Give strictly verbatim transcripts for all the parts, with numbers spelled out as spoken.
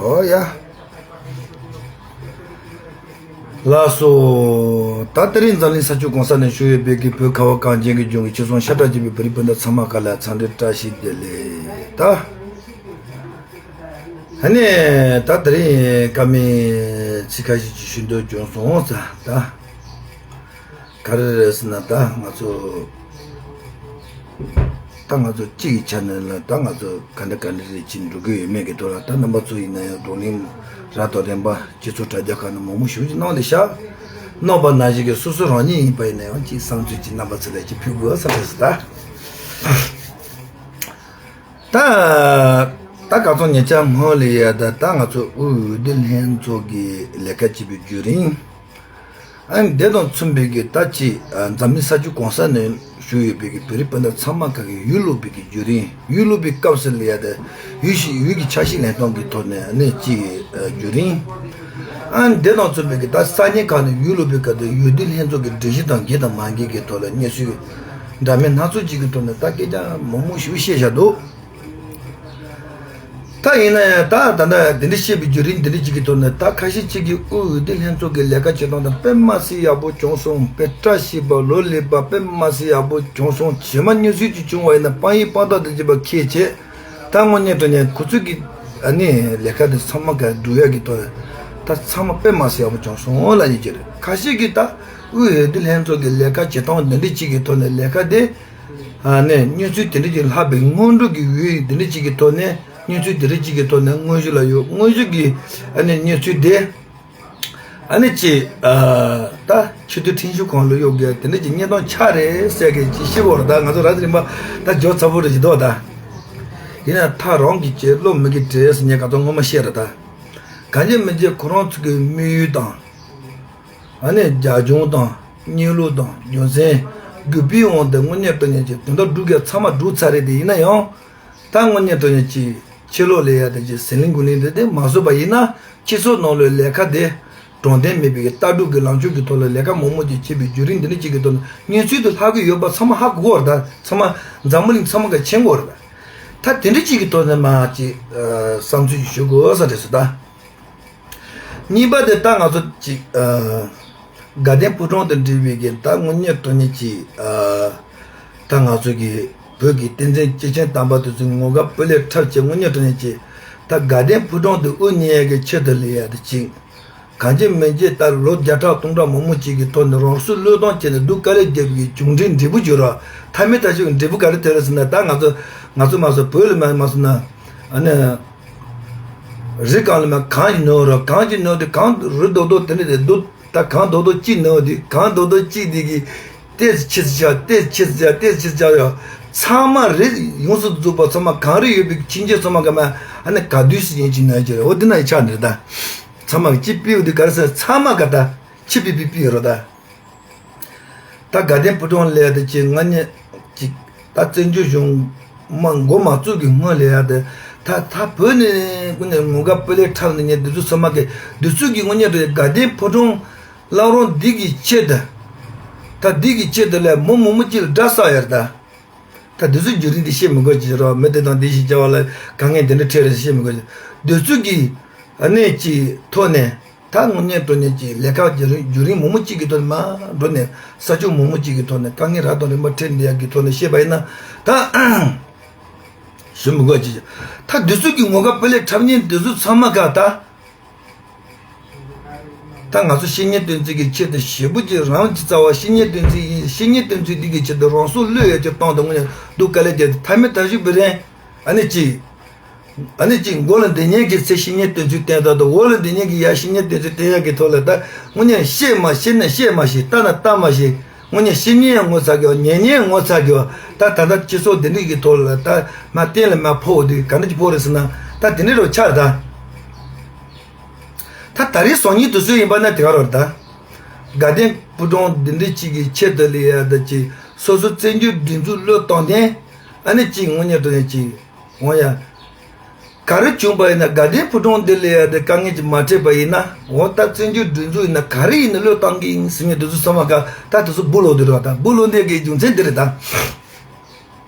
ཨོ་ཡ། ལགས་སོ། ད་དེ་རིང་འཛམ་གླིང་ས་ཕྱོགས་གང་ས་ནས་བཞུགས་ཡོད་པའི་གི་བོད་ཁ་བ་གངས་ཅན་གྱི་ལྗོངས་ཀྱི་ཆོལ་གསུམ་ཤ་ཁྲག་གཅིག་པའི་བོད་རིགས་སྤུན་ཟླ་ཚང་མ་ག་ལ་འཚམས་འདྲི་བཀྲ་ཤིས་བདེ་ལེགས་ད། ཨ་ནི་ད་དེ་རིང་བཀའ་མོལ་ཚིག་ཁ་ཤས་ཅིག་ཞུ་འདོད་བྱུང་སོང་ཙང་ད། ག་རེ་རེད་ཟེར་ན་ད་ང་ཚོ་ད་ང་ཚོ་སྤྱི་ཡི་ཆ་ནས་ལ་ད་ང་ཚོ་ག་འདྲ་ག་འདྲ་རེད་ཅིག་འགྲོ་གི་ཡོད་མེད་ཀྱི་ཐོག་ལ་ད་རྣམ་པ་ཚོ་ཡིན་ན་ཡང་བགྲོ་གླེང་རབ་དང་རིམ་པ་སྤྱི་ཚོགས་དྲ་རྒྱ་ཁག་ནས་མང་པོ་ཞེ་པོ་ཅིག་གནང་བ་རེད་ཤག་གནང་བ་ནང་བཞིན་གྱི་སོ་སོ་རང་ཉིད་ཡིན་པ་ཡིན་ན་ཡང་ཅིག་བསམ་ཚུལ་ཅིག་རྣམ་པ་ཚོ་ལ་ཅིག་ཕུལ་དགོས་བསམ་རེད་ཟེར་ད། ད་ད་ག་ཚོད་ཉེ་ཆར་སྔོན་ལ་ཡ་ད་ད་ང་ཚོ་དབུས་འོས་བསྡུ་ལྷན་ཚོགས་ཀྱི་ལས་ཀ་བྱེད་པའི་བརྒྱུད་རིང་། ཨ་ནི་དེ་དང་མཚུངས་པའི་གི་ད་ཅི་ཨ་འཛམ་གླིང་ས་ཕྱོགས་གང་ས་ནས་བཞུགས་ཡོད་པའི་གི་བོད་རིགས་སྤུན་ཟླ་ཚང་མ་ག་གི་ཡུལ་སློབ་པའི་གི་བརྒྱུད་རིང་ཡུལ་སློབ་པའི་སྐབས་སུ་ལ་ཡ་ད་ཡུལ་ཤི་ཡུལ་གྱི་ཆ་ཤས་ལེན་སྟངས་ཀྱི་ཐོག་ནས་ཨ་ནི་ཅི་ཨ་བརྒྱུད་རིང་། ཨ་ནི་དེ་དང་མཚུངས་པའི་གི་ད་ས་གནས་ཁག་ནས་ཡུལ་སློབ་པའི་སྐབས་དུ་འོས་བསྡུ་ལྷན་ཚོགས་ཀྱི་སྒྲིག་གཞི་དང་འགལ་དང་མ་འགལ་གྱི་ཐོག་ལ་སྙན་ཞུ་འདྲ་མིན་སྣ་ཚོགས་ཅིག་གི་ཐོག་ནས་ད་སྐད་ཆ་མང་མང་ཞིག་བཤད་བཞག་འདུག་ད་ཡིན་ན་ཡང་ད་ད་ལྟ་འདི་འདྲ་བཤད་པའི་བརྒྱུད་རིམ་འདི་འདྲ་ཅིག་གི་ཐོག་ནས་ད་ཁ་ཤས་ཅིག་གིས་དབུས་འོས་བསྡུ་ལྷན་ཚོགས་ཀྱི་ལས་ཀ་བྱེད་སྟངས་དང་དཔེ་མ་སྲིད་ཡག་པོ་བྱུང་སོང་། དཔེ་བཀྲ་ཤིས་པ་ལོ་ལེགས་པ་དཔེ་མ་སྲིད་ཡག་པོ་བྱུང་སོང་། རྗེས་མ་སྙན་ཞུ་ཅིག་བྱུང་བ་ཡིན་ན་དཔང་ཡིག་དཔང་རྟགས་དང་བཅས་པ་ཁྱེད་བྱས། ད་དངོས་གནས་དྲང་གནས་ཁོ་ཚོས་ཀྱི་ཨ་ནི་ལས་ཀ་དེ་ཚང་མ་ག་སྒྲུབ་ཡག་གི་ཐོག་ནས་ད་ཚང་མ་དཔེ་མ་སྲིད་ཡག་པོ་བྱུང་སོང་ལབ་ཡིན་གྱི་རེད། ཁ་ཤས་ཀྱིས་ད་དབུས་འོས་བསྡུ་ལྷན་ཚོགས་ཀྱི་ལས་ཀ་བྱེད་སྟངས་འདི་འདྲ་ཅིག་གི་ཐོག་ནས་ལས་ཀ་དེ། ཨ་ནས་སྙན་ཞུ་དེ་འདྲ་ཅིག་ལྷག་པའི་སྔོན་འགྲོ་གི་འོས་དེ་འདྲ་ཅིག་གི་ཐོག་ནས་སྙན་ཞུ་དེ་འདྲ་ཅིག་གི་ཐོག་ནས་དངོས་གཞི་ལ་ཡོད་དངོས་གཞི་གི་ཨ་ནས་སྙན་ཞུ་དེ་ཨ་ནས་ཅིག་ཨ་ད་ཆེས་མཐོའི་ཁྲིམས་ཞིབ་ཁང་ལ་གཡོག་དགོས་དེ་འདྲ་ཅིག་བརྙན་ཐུང་ཆགས་རེད་ཟེར་གི་ཅིག་ཤི་བོར་ད་ང་ཚོ་ར་རིམ་པ་ད་འཇོག་ཚ་པོ་རེ་ཞིག་འདུག་ད། ཡིན་ན་ཐག་རང་གི་ཅིག་བློ་མི་གི་བྲེལ་ཟེར་ཉེ་ག་ཚོད་ངོ་མ་ཤེས་རེད་ད། གང་ཅི་མི་ཅི་ཁོ་རང་ཚོ་གི་དམིགས་ཡུལ་དང་། ཨ་ནི་རྒྱབ་ལྗོངས་དང་གནས་ལུགས་དང་རྒྱུ་མཚན་རྒུད་པའི་དབང་དུ་དངོས་གནས་དྲང་གནས་ཀྱི་དོན་དག་སྒྲུབ་དགོས་ཚང་མ་སྒྲུབ་ཚར་རེད་དེ་ཡིན་ན་ཡང་ད་དངོས་གནས་དྲང་གནས་ཀྱི་ཕྱི་ལོགས་ལས་ཡ་དེ་ཀྱི་ཟི་ལིང་གུ་ལིང་དེ་དེ་མ་བཟོས་པ་ཡིན་ན་སྤྱི་ཚོགས་ནང་ལོགས་ལས་ཀ་དེ་དྲང་བདེན་མེད་པའི་ལྟ་གྲུབ་ཀྱི་ལངས་ཕྱོགས་ཀྱི་ཐོག་ལ་ལས་ཀ་མང་མང་ཅིག་བྱེད་པའི་བརྒྱུད་རིམ་འདི་འདྲ་ཅིག་གི་ཐོག་ནས་ངས་ཚུལ་དུ་ལྷག་གི་ཡོད་པ་ཚང་མ་ཧ་གོ་གི་ཡོད་རེད་ད། ཚང་མ་འཛམ་བུ་གླིང་ཚང་མ་ག་མཁྱེན་གི་ཡོད་རེད་ད། ད་དེ་འདྲ་ཅིག་གི་ཐོག་ནས་མ་ཅིག་བསམ་ཚུལ་ཞིག་ཞུ་དགོས་ས་རེད་ཟེར་ད། གཉིས་པ་དེ་ད་ང་ཚོ་ཅིག་ཨ་དགའ་ལྡན་ཕོ་བྲང་དང་འབྲེལ་བའི་གི་ད་དངོས་གནས་དྲང་གནས་ཀྱི་ཨ་ད་ང་ཚོ་གི་བོད་ཀྱི་བསྟན་འཛིན་སྐྱེས་ཆེན་དམ་པ་དེ་ཚོའི་ངོ་དགའ་སྤུ་ལེགས་འཁྲབ་བྱས་དངོས་གནས་དྲང་གནས་ཀྱི་ད་དགའ་ལྡན་ཕོ་བྲང་དུ་དབུ་བརྙེས་ཡ་གི་ཆེད་དུ་ལས་ཡ་དེ་ཅིག་གང་ཅི་མིན་ཅི་ད་ལོ་བརྒྱ་ཕྲག་སྟོང་ཕྲག་མང་མོ་ཅིག་གི་ཐོག་ནས་རང་སྲོག་བློས་གཏོང་བྱས་ནས་སྡུག་དཀའ་ལས་བརྒྱབ་པའི་གི་བྱུང་འབྲས་འབྲས་བུ་བརྗོད་ར་ཐ་མའི་ཐ་ཆད་ཀྱི་འབྲས་བུ་ག་རེ་ཐོན་རེད་ཟེར་ན་ད་ང་ཚོ་ང་ཚོ་མ་སོ་བོད་ལ་མ་མ་སོ་ན་ཨ་ནི། རི་གང་ལ་མ་གངས་ཀྱི་ནང་རོ་གངས་ཀྱི་ནང་དུ་གངས་རི་རྡོག་རྡོག་དེ་འདྲ་དེ་རྡོ་ད་གངས་རྡོག་རྡོག་གཅིག་ནང་དུ་གངས་རྡོག་རྡོག་གཅིག་དེ་གི་ཏེ་ཆི་ཆ་ཏེ་ཆི་ཆ་ཏེ་ཆི་ཆ་ཡོ་ཚང་མ་རི་ཡོངས་སུ་རྫོགས་པ་ཚང་མ་གངས་རི་ཡོད་པའི་ཁྱིམ་རྒྱུད་ཚང་མ་ག་མ་ཨ་ནི་ག་དུས་སུ་ཡིན་གྱི་ན་ཅི་རེད་འོ་དེ་ན་ཡི་ཆགས་འདྲ་ད་ཚང་མ་གཅིག་པིའུ་དུ་ག་རེ་ཟེར་ཚང་མ་ག་ད་ཆི་པི་པི་པི་རོ་ད། ད་དགའ་ལྡན་ཕོ་བྲང་ལས་དེ་ཅི་ང་ཉེ་ཅིག་ད་བཙན་བྱོལ་གཞུང་མ་འགོ་མ་བཙུགས་ཀྱི་སྔོན་ལས་ཡ་དེ་ད་ད་བོད་ནས་ཀུན་ནས་ངོ་དགའ་སྤུ་ལེགས་འཁྲབ་ནས་ཉེ་འདི་ཚོ་ཚང་མ་གི་འདི་ཚོ་གི་ངོ་ཉེ་དེ་དགའ་ལྡན་ཕོ་བྲང་བླ་བྲང་འདི་གི་ཆེད་དུ་ད་འདི་གི་ཆེད་དུ་ལས་མོ་མོ་མོ་ཅིག་ལ་དགྲ་བསགས་ཡ་རེད་ད། ད་འདི་ཚོ་བརྒྱུད་རིམ་འདི་བཤད་མི་དགོས་ཀྱི་རོ་མི་དེ་དང་འདི་ཞིག་བྱ་བ་ལ་དཀའ་ངལ་འདི་འདྲ་འཕྲད་རེད་བཤད་མི་དགོས་ཀྱི་འདི་ཚོ་གི་གནས་ཀྱི་ཐོག་ནས། ད་དངོས་གནས་དྲང་གནས་ཀྱི་ལས་ཀ་བརྒྱུད་རིམ་བརྒྱུད་རིམ་མང་པོ་གཅིག་གི་ཐོག་ནས་མར་འགྲོ་ནས་ས་ཕྱོགས་མང་པོ་གཅིག་གི་ཐོག་ནས་དཀའ་ངལ་རབ་དང་རིམ་པ་འཕྲད་འདི་ཡག་གི་ཐོག་ནས་བཤད་པ་ཡིན་ན་ད་ཞུ་མི་དགོས་ཀྱི། ད་འདི་ཚོ་གི་ངོ་དགའ་སྤུ་ལེགས་འཁྲབ་མཁན་འདི་ཚོ་ཚང་མ་ག་ད་ད་ང་ཚོ་བཤེས་གཉེན་སྟོན་ཚིག་གི་ཆེད་དུ་ཞེ་པོ་ཅིག་རང་གི་རྩ་བ་བཤེས་གཉེན་སྟོན་ཚིག་ཡིན་བཤེས་གཉེན་སྟོན་ཚིག་འདི་གི་ཆེད་དུ་རང་སྲོག་བློས་ཡ་ཅིག་བཏང་དང་དངོས་གནས་སྡུག་དཀའ་ལས་བརྒྱབ་སྟེ་མཐའ་མའི་མཐའ་གཞུག་བི་རན་ཨ་ནི་ཅིག་ཨ་ནི་ཅིག་མགོ་ལ་འདི་ཉིད་ཀྱི་ཚེ་བཤེས་གཉེན་སྟོན་ཚུལ་བསྟན་ད་དུ་འོག་ལ་འདི་ཉིད་ཀྱི་ཡ་བཤེས་གཉེན་སྟོན་ཚུལ་བསྟན་ཡག་གི་ཐོག་ལ་ད་དངོས་གནས་བཤད་མ་བཤད་ན་བཤད་མ་ཤེས་ལྟ་ན་ལྟ་མ་ཤེས་དངོས་གནས་བཤེས་གཉེན་ཡང་ངོ་ཚ་གི་ཉན་ཉན་ཡང་ངོ་ཚ་གི་ད་ད་ལྟ་སྤྱི་ཚོགས་འདི་འདྲ་གི་ཐོག་ལ་ད་མ་བསྟན་ལ་མ་ཕོག་འདི་ག་འདྲ་ཅིག་ཕོག་རེད་ཟེར་ན་ད་འདི་འདྲ་རུ་ཆགས་ད། ད་ད་རེས་སང་ཉིན་དུས་ཚོད་ཡིན་པ་ན་དེ་ག་རུ་ད། དགའ་ལྡན་ཕོ་བྲང་འདི་འདྲ་ཅིག་གི་ཆེད་དུ་ལས་ཡ་ད་ཅིག་སོ་སོ་བཙན་བྱོལ་སྒྲིག་འཛུགས་བློས་བཏང་ནས་ཨ་ནི་ཅིག་དངོས་གནས་དྲང་གནས་ཅིག་འོང་ཡ། ག་རེ་བྱུང་པ་ཡིན་ན་དགའ་ལྡན་ཕོ་བྲང་འདི་ལས་ཡ་དེ་དཀའ་ངལ་ཅིག་མ་འཕྲད་པ་ཡིན་ན་འོ་ད་བཙན་བྱོལ་སྒྲིག་འཛུགས་ཡིན་ན་ག་རེ་ཡིན་ན་བློས་བཏང་གི་ཡིན་ཟེར་ངས་དེ་ཚོ་ཚང་མ་ག་ད་དེ་ཚོ་སྦུག་ལོག་དེ་རེད་བ་ད་སྦུག་ལོག་འདི་གི་རྒྱུ་མཚན་འདི་རེད་ད།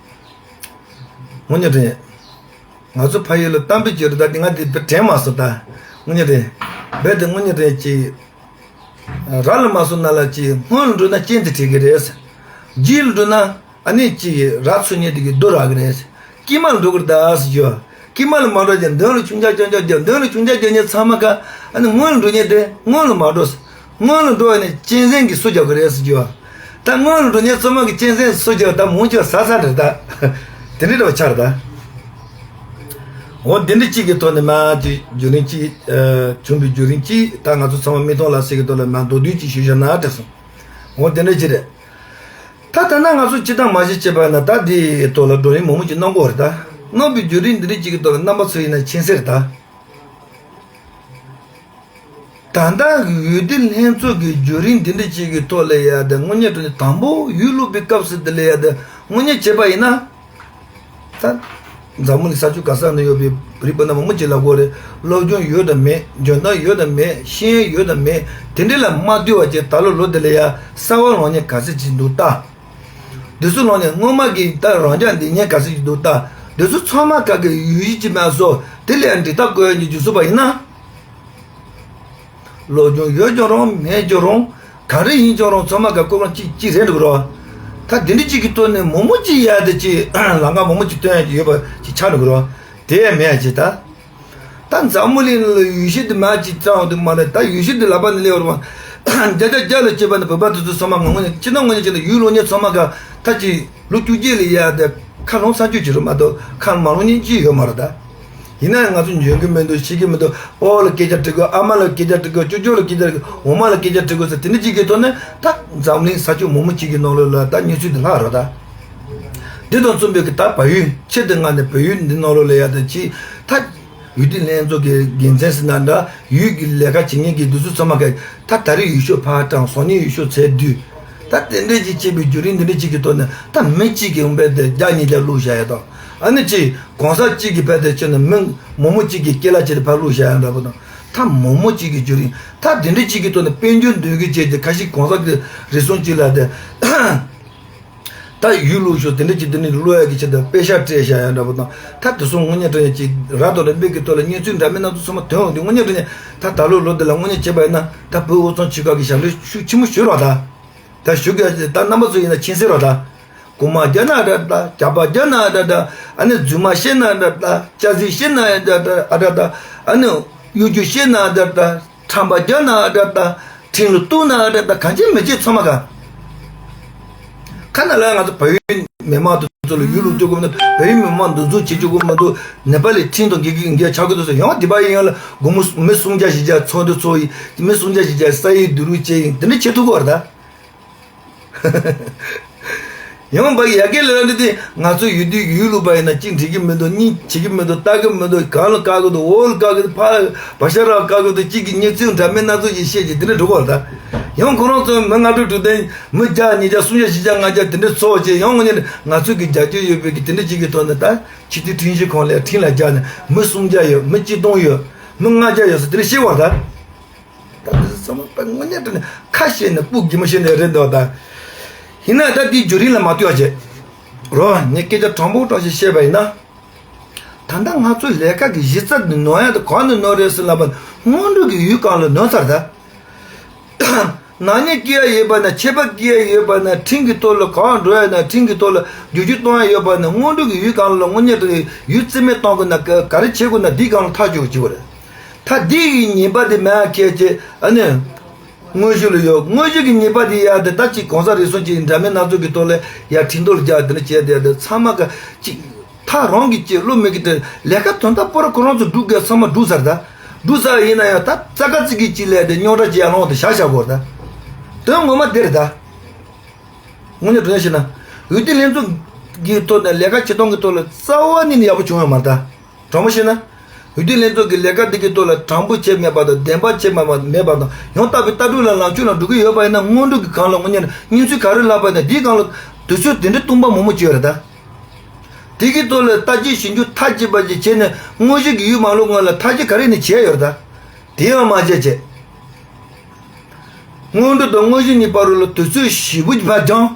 དངོས་གནས་དྲང་གནས། ང་ཚོ་ཕ་ཡུལ་ལ་གཏམ་དཔེ་བརྗོད་རེད། ད་དེ་ང་དེ་དྲན་མ་སོང་ད། དངོས་གནས་རེད། རྦད་དེ་དངོས་གནས་རེད་ཅིག་ར་ལ་མ་སོང་ན་ལ་ཅིག་སྔོན་ལ་འགྲོ་ན་རྐྱེན་དེ་འཕྲད་ཀྱི་རེད། རྗེས་ལ་འགྲོ་ན་ཨ་ནི་ཅིག་ར་ཚུར་ཉེ་དེ་གི་རྡོ་རག་གི་རེད། དཀྱིལ་མ་ལ་འགྲོ་གི་རེད་ད་ཟེར་རྒྱུ། དཀྱིལ་མ་ལ་མ་འགྲོ་ཀྱང་མདུན་ལ་ཆུང་ཆ་ཆུང་ཆ་རྒྱབ། མདུན་ལ་ཆུང་ཆ་རྒྱབ་མཁན་ཚང་མ་ག་ཨ་ནི་སྔོན་ལ་འགྲོ་མཁན་དེ་སྔོན་ལ་མ་འགྲོ། སྔོན་ལ་འགྲོ་བ་ནི་གཅན་གཟན་གྱིས་སོ་རྒྱག་གི་རེད་ཟེར་རྒྱུ། ད་སྔོན་ལ་འགྲོ་མཁན་ཚང་མ་གི་གཅན་གཟན་སོ་རྒྱག་ད་མང་ཆེ་བ་ཟ་ས་རེད་ད། དེ་འདྲའི་འདྲ་བ་ཆགས་རེད་ད། འོ་དེ་འདྲ་གཅིག་གི་ཐོག་ནས་མ་ཅིག་བརྒྱུད་རིམ་གཅིག་ཨ། བྱུང་བའི་བརྒྱུད་རིམ་གཅིག་ད་ང་ཚོ་ཚང་མ་མིག་མཐོང་ལ་གསལ་གི་ཐོག་ལ་མ་མདོར་བསྡུས་གཅིག་ཞུས་བཞག་ན་དྲན་སོང་། འོ་དེ་འདྲ་གཅིག་རེད། ད་ད་ན་ང་ཚོ་སྤྱིར་བཏང་མ་གཞི་བྱས་པ་ན་ད་དེའི་ཐོག་ལ་བགྲོ་གླེང་མང་པོ་ཅིག་གནང་དགོས་རེད་ད། གནང་བའི་བརྒྱུད་རིམ་འདི་འདྲ་གཅིག་གི་ཐོག་ལ་རྣམ་པ་ཚོ་ཡིན་ན་མཁྱེན་གསལ་རེད་ད། ད་ལྟ་འོས་བསྡུ་ལྷན་ཚོགས་ཀྱི་བརྒྱུད་རིམ་འདི་འདྲ་ཅིག་གི་ཐོག་ལ་ཡ་དེ་དངོས་གནས་དྲང་གནས་དང་པོ་ཡུལ་སློག་པའི་སྐབས་སུ་དེ་ལ་ཡ་དེ་དངོས་གནས་བྱས་པ་ཡིན་ན། ད་འཛམ་བུ་གླིང་ས་ཕྱོགས་ག་ས་ན་ཡོད་པའི་བོད་རིགས་སྤུན་ཟླ་མང་པོ་ཅིག་ལ་གོ་རེ་སློབ་སྦྱོང་ཡོད་དམ་མེད། འཇོན་ཐང་ཡོད་དམ་མེད། ཤེས་ཡོན་ཡོད་དམ་མེད། དེ་འདྲ་ལ་མ་ལྟོས་པ་བྱས་ད་ལོ་ལོ་དེ་ལ་ཡ་གསར་པ་ལངས་མཁན་ག་ཚོད་ཅིག་འདུག་ལྟ། དེ་ཚོ་ལངས་ནས་སྔོན་མ་གི་ད་རང་འཇགས་འདི་ཉན་ག་ཚོད་ཅིག་འདུག་ལྟ། དེ་ཚོ་ཚང་མ་ག་གི་ཡུལ་གཞི་ཅིག་མ་བཟོ་དེ་ལས་འབྲེལ་ཐག་བཀོད་ཡ་གི་རྒྱུ་ཚོགས་པ་ཡིན་ན། སློབ་སྦྱོང་ཡོད་ཀྱང་རུང་མེད་ཀྱང་རུང་ག་རེ་ཡིན་ཀྱང་རུང་ཚང་མ་ག་ཀོ་རང་གཅིག་གཅིག་རེད་འགྲོ་གི་རོ། ད་དེ་འདྲ་གཅིག་གི་ཐོག་ནས་མང་པོ་ཅིག་ཡ་དེ་ཅིག་ལམ་ཁ་མང་པོ་ཅིག་སྟོན་ཡ་ཡོད་པ་ཅིག་ཆགས་འགྲོ་གི་རོ། དེ་ཡ་མེད་ཡ་ཅིག་ད། ད་འཛམ་བུ་གླིང་ལ་ཡུལ་གཞི་དེ་མ་ཅིག་ཙང་དུ་མ་རེད། ད་ཡུལ་གཞི་དེ་ལག་པ་ནས་སླེབས་པ་རེད་མ། བརྒྱ་ཆ་བརྒྱ་ལ་སྐྱེས་པ་ནི་བོད་པ་དེ་ཚོ་ཚང་མ་ང་ངོ་ནས་ཅི་ན་ངོ་ནས་ཅི་ན་ཡུལ་ལོ་ཉེ་ཚང་མ་ག་ད་ཅིག་ལོ་བཅུ་གཅིག་ལ་ཡ་དེ་ཁ་ལོང་ས་བཅུ་ཅི་རུ་མ་གཏོགས་ཁ་མ་ལོང་ཉིན་གཅིག་ཡོད་མ་རེད་ད། ཡིན་ན་ང་ཚོ་འཇོན་གི་མི་འདུག་ཤེས་ཀྱི་མི་འདུག་ཨོ་ལ་སྐད་ཆ་དྲི་དགོས། ཨ་མ་ལ་སྐད་ཆ་དྲི་དགོས། ཅོ་ཅོ་ལ་སྐད་ཆ་དྲི་དགོས། འོ་མ་ལ་སྐད་ཆ་དྲི་དགོས་ཟེར་དེ་འདྲ་གཅིག་གི་ཐོག་ནས་ད་འཛམ་གླིང་ས་ཕྱོགས་མང་པོ་གཅིག་གི་ནང་ལོགས་ལ་ད་གནས་ཚུལ་འདི་ལྷག་རོགས་ད། འདི་དང་མཚུངས་པའི་གི་ད་བལ་ཡུལ་ཆེད་དུ་མངགས་ནས་བལ་ཡུལ་འདི་ནང་ལོགས་ལ་ཡ་ད་ཅི་ད་འོས་བསྡུ་ལྷན་ཚོགས་ཀྱི་འགན་འཛིན་ཟེར་ན་འདྲ། ཡུལ་གྱི་ལས་ཀ་བྱེད་མཁན་གྱི་འདི་ཚོ་ཚང་མ་གི་ད་ད་རེས་ཡུལ་ཤུལ་ཕར་དྲངས། སང་ཉིན་ཡུལ་ཤུལ་ཚུར་བསྡུས། ད་དེ་འདྲ་ཅིག་བྱས་པའི་བརྒྱུད་རིམ་འདི་འདྲ་ཅིག་གི་ཐོག་ནས་ད་མི་གཅིག་གིས་འོང་བས་དེ་བརྒྱ་ཉིས་བརྒྱ་བླུགས་བཞག་ཡ་དང་། ཨ་ནི་ཅིག་གང་ཟག་གཅིག་གིས་བས་དེ་ཁྱོད་ནི་མི་མང་པོ་གཅིག་གིས་སྐྱེ་ལ་ཅིག་དེ་ཕར་བླུགས་བཞག་ཡ་འདྲ་པོ་དང་། ད་མང་པོ་གཅིག་གི་བརྒྱུད་རིམ་ད་དེ་འདྲ་གཅིག་གི་ཐོག་ནས་དཔལ་འབྱོར་འདོན་གི་བྱས་ཏེ་ཁ་ཤས་གང་ཟག་གི་རེ་ཟུང་གཅིག་ལ་དེ། ད་ཡུལ་ལུགས་ཤོག་དེ་འདྲ་གཅིག་དེ་འདྲ་བླུགས་ཡ་གི་ཆེད་དུ་པེ་ཤག་སྤྲད་བཞག་ཡ་འདྲ་པོ་དང་། ད་དེ་ཚོ་དངོས་གནས་དྲང་གནས་ཅིག་ར་དང་རིམ་པས་ཀྱི་ཐོག་ལ་གནས་ཚུལ་འདྲ་མིན་སྣ་ཚོགས་ཚང་མ་ཐོན་འོང་དུས་དངོས་གནས་དྲང་གནས་ད་ད་ལོ་ལོ་འདི་ལ་དངོས་གནས་བྱས་པ་ཡིན་ན་ད་བོད་དབུས་གཙང་ཆོལ་ཁ་གི་ཞབས་འདྲེན་ཤུགས་ཆེན་པོ་ཞུ་རོགས་ད། ད་ཞུ་དགོས་ད་རྣམ་པ་ཚོ་ཡིན་ན་མཁྱེན་གསལ་རོགས་ད། གོང་མ་རྒྱ་ན་འདྲ་ད། རྒྱ་པ་རྒྱ་ན་འདྲ་ད། ཨ་ནི་རྫུན་མ་བཤད་ན་འདྲ་ད། སྐྱ་སེར་བཤད་ན་འདྲ་ད། ཨ་འདྲ་ད། ཨ་ནི་གཡོ་སྒྱུ་བཤད་ན་འདྲ་ད། ཁྲམ་པ་རྒྱག་ན་འདྲ་ད། ཁྲིམས་ལ་གཏུག་ན་འདྲ་ད། གང་བྱེད་མི་བྱེད་ཚང་མ་ག་ཁ་ན་ལ་ང་ཚོ་བལ་ཡུལ་མི་མང་དེ་ཚོ་ལ་ཡུལ་ལུགས་སྤྲོད་དགོས་མི་འདུག་བལ་ཡུལ་མི་མང་འདུ་འཛོམས་བྱེད་བཅུག་དགོས་མི་འདུག་ནེ་པ་ལི་ཁྲིམས་དང་འགལ་གི་འགལ་ཆགས་ཀྱི་འདུག་ཟེར། ཡང་དེ་པ་ཡིན་ཡང་ལ་དགོང་མོ་མི་སུམ་བརྒྱ་བཞི་བརྒྱ་ཚོགས་འདུ་ཚོགས་ཡིན། མི་སུམ་བརྒྱ་བཞི་བརྒྱ་ས་ཡིག་བསྡུ་རུབ་བྱས་ཡིན། དེ་འདྲ་བྱེད་ཐུབ་ཀྱི་བར་ད། ཡང་བ་ཡ་གི་ལ་འདི་དེ་ང་ཚོ་ཡུལ་དུས་ཡུལ་ལུགས་པ་ཡིན་ན་གཅིག་འགྲིག་གི་མི་འདུག་གཉིས་བྱེད་ཀྱི་མི་འདུག་ལྟ་གི་མི་འདུག་གང་ལ་བཀག་གི་འདུག་འོག་ལ་བཀག་གི་འདུག་ཕར་བ་ཤ་ར་བཀག་གི་འདུག་གཅིག་གི་གནས་ཚུལ་འདྲ་མིན་སྣ་ཚོགས་ཀྱི་བཤད་ཀྱི་དེ་འདྲ་འགྲོ་གི་ཡོད་རེད་ད། ཡང་ཁོ་རང་ཚོ་མི་ལྔ་དྲུག་དྲུག་དེ་མི་བརྒྱ་ཉིས་བརྒྱ་སུམ་བརྒྱ་བཞི་བརྒྱ་ལྔ་བརྒྱ་དེ་འདྲ་ཚོགས་བྱས་ཡང་ངོ་ཉིད་ང་ཚོ་གི་རྒྱབ་སྐྱོར་ཡོད་པའི་གི་དེ་འདྲ་གཅིག་གི་ཐོག་ནས་ད་སྤྱི་འཐུས་ཁྲིམས་ཞིབ་ཁང་ལ་ཁྲིམས་ལ་རྒྱག་ནས་མི་སུམ་བརྒྱ་ཡོད། མི་གཅིག་སྟོང་ཡོད། མི་ལྔ་བརྒྱ་ཡོད་ཟེར་དེ་འདྲ་བཤད་པ་རེད་ད། ད་དེ་ཚོ་ཚང་མ་དངོས་གནས་དྲང་གནས་ཁ་བཤད་ནས་སྤུ་གི་མ་བཤད་ནས་རེད་འདུག་ད། ཡིན་ན་ད་དེའི་བརྒྱུད་རིམ་ལ་མ་ལྟོས་པ་བྱས། རོ་ངས་སྐད་ཆ་དྲང་པོ་དྲང་ཞིག་བཤད་པ་ཡིན་ན། ད་ལྟ་ང་ཚོ་ལས་ཀ་གི་གཞི་རྩ་འདི་ནོར་ཡ་དེ་གང་ནས་ནོར་རེད་ཟེར་ལབ་པ་ན་སྔོན་འགྲོ་གི་ཡུལ་གང་ལ་ནོར་ཚར་ད། ནག་ཉེས་བཀལ་ཡ་ཡོད་པ་ན་ཆད་པ་བཀལ་ཡ་ཡོད་པ་ན་ཁྲིམས་ཀྱི་ཐོག་ལ་གང་འགྲོ་ཡ་ན་ཁྲིམས་ཀྱི་ཐོག་ལ་བསྒྱུར་བཅོས་གཏོང་ཡ་ཡོད་པ་ན་སྔོན་འགྲོ་གི་ཡུལ་གང་ལ་དངོས་གནས་དྲང་ཡུལ་རྩིས་མེད་གཏོང་དགོས་ན་ག་ག་རེ་བྱེད་དགོས་ན་འདི་གང་ལ་ཐག་གཅོད་བྱེད་དགོས་རེད། ད་འདི་ཡི་ཉེས་པ་དེ་མེད་ཁྱེད་ཀྱི་ཨ་ནི། དངོས་གཞི་ལ་ཡོད། དངོས་གཞི་གི་ཉེས་པ་དེ་ཡ་དེ་ད་ཅིག་གང་ཟག་རེ་ཟུང་གཅིག་འདྲ་མིན་སྣ་ཚོགས་ཀྱི་ཐོག་ལ་ཡ་ཁྲིམས་ཐོག་ལ་རྒྱག་དེ་འདྲ་བྱས་དེ་ཡ་དེ་ཚང་མ་ག་ཅིག་ཐག་རང་གི་ཅིག་བློ་མི་གི་དེ་ལས་ཀ་དོན་དག་པོ་ར་ཁོ་རང་ཚོ་སྒྲུབ་དགོས་ཚང་མ་སྒྲུབ་ཚར་ད། སྒྲུབ་ཚར་ཡིན་ན་ཡང་ད་རྩ་ཁ་ཙིག་གི་ཅིག་ལས་དེ་རྙོག་དྲ་ཅིག་ཡར་ལངས་དེ་བཞག་བཞག་དགོས་ད། དོན་ངོ་མ་དེ་རེད་ད། དངོས་གནས་དྲང་གནས་བཤད་ན། འོས་བསྡུ་ལྷན་ཚོགས་ཀྱི་ཐོག་ནས་ལས་ཀ་བྱེད་སྟངས་ཀྱི་ཐོག་ལ་རྩ་བ་ནས་ནི་ཡག་པོ་བྱུང་ཡོད་མ་རེད་ད། དྲང་པོ་བཤད་ན། འོས་བསྡུ་ལྷན་ཚོགས་ཀྱི་ལས་ཀ་འདི་གི་ཐོག་ལ་དྲང་པོ་བྱས་མེད་པ་དང་བདེན་པ་བྱས་མེད་པ་མེད་པ་དང་ཡང་དག་པའི་ལྟ་གྲུབ་ལ་ལངས་ཕྱོགས་ལ་འགྲོ་གི་ཡོད་པ་ཡིན་ན་སྔོན་འགྲོ་གི་སྒང་ལ་དངོས་གནས་སྙིང་ཚུལ་ག་རེ་ལབ་པ་ཡིན་ན་འདིའི་སྒང་ལ་དུས་ཚོད་དེ་འདྲའི་སྟོང་པ་མང་པོ་བྱས་ཡོད་རེད་ད། དེ་གི་ཐོག་ལ་ལྟ་ཅི་ཞིབ་འཇུག་མཐའ་གཅིག་པ་ཅིག་བྱས་ནས་དངོས་གཞི་གི་ཡུལ་མ་ལོག་སྔོན་ལ་ཐག་གཅོད་ག་རེ་ནས་བྱས་ཡོད་རེད་ད། དེ་ཡང་མ་བྱས་བྱས། སྔོན་འགྲོ་དང་དངོས་གཞི་གཉིས་བར་ལ་དུས་ཚོད་ཞེ་པོ་ཅིག་ཕར་འགྱངས།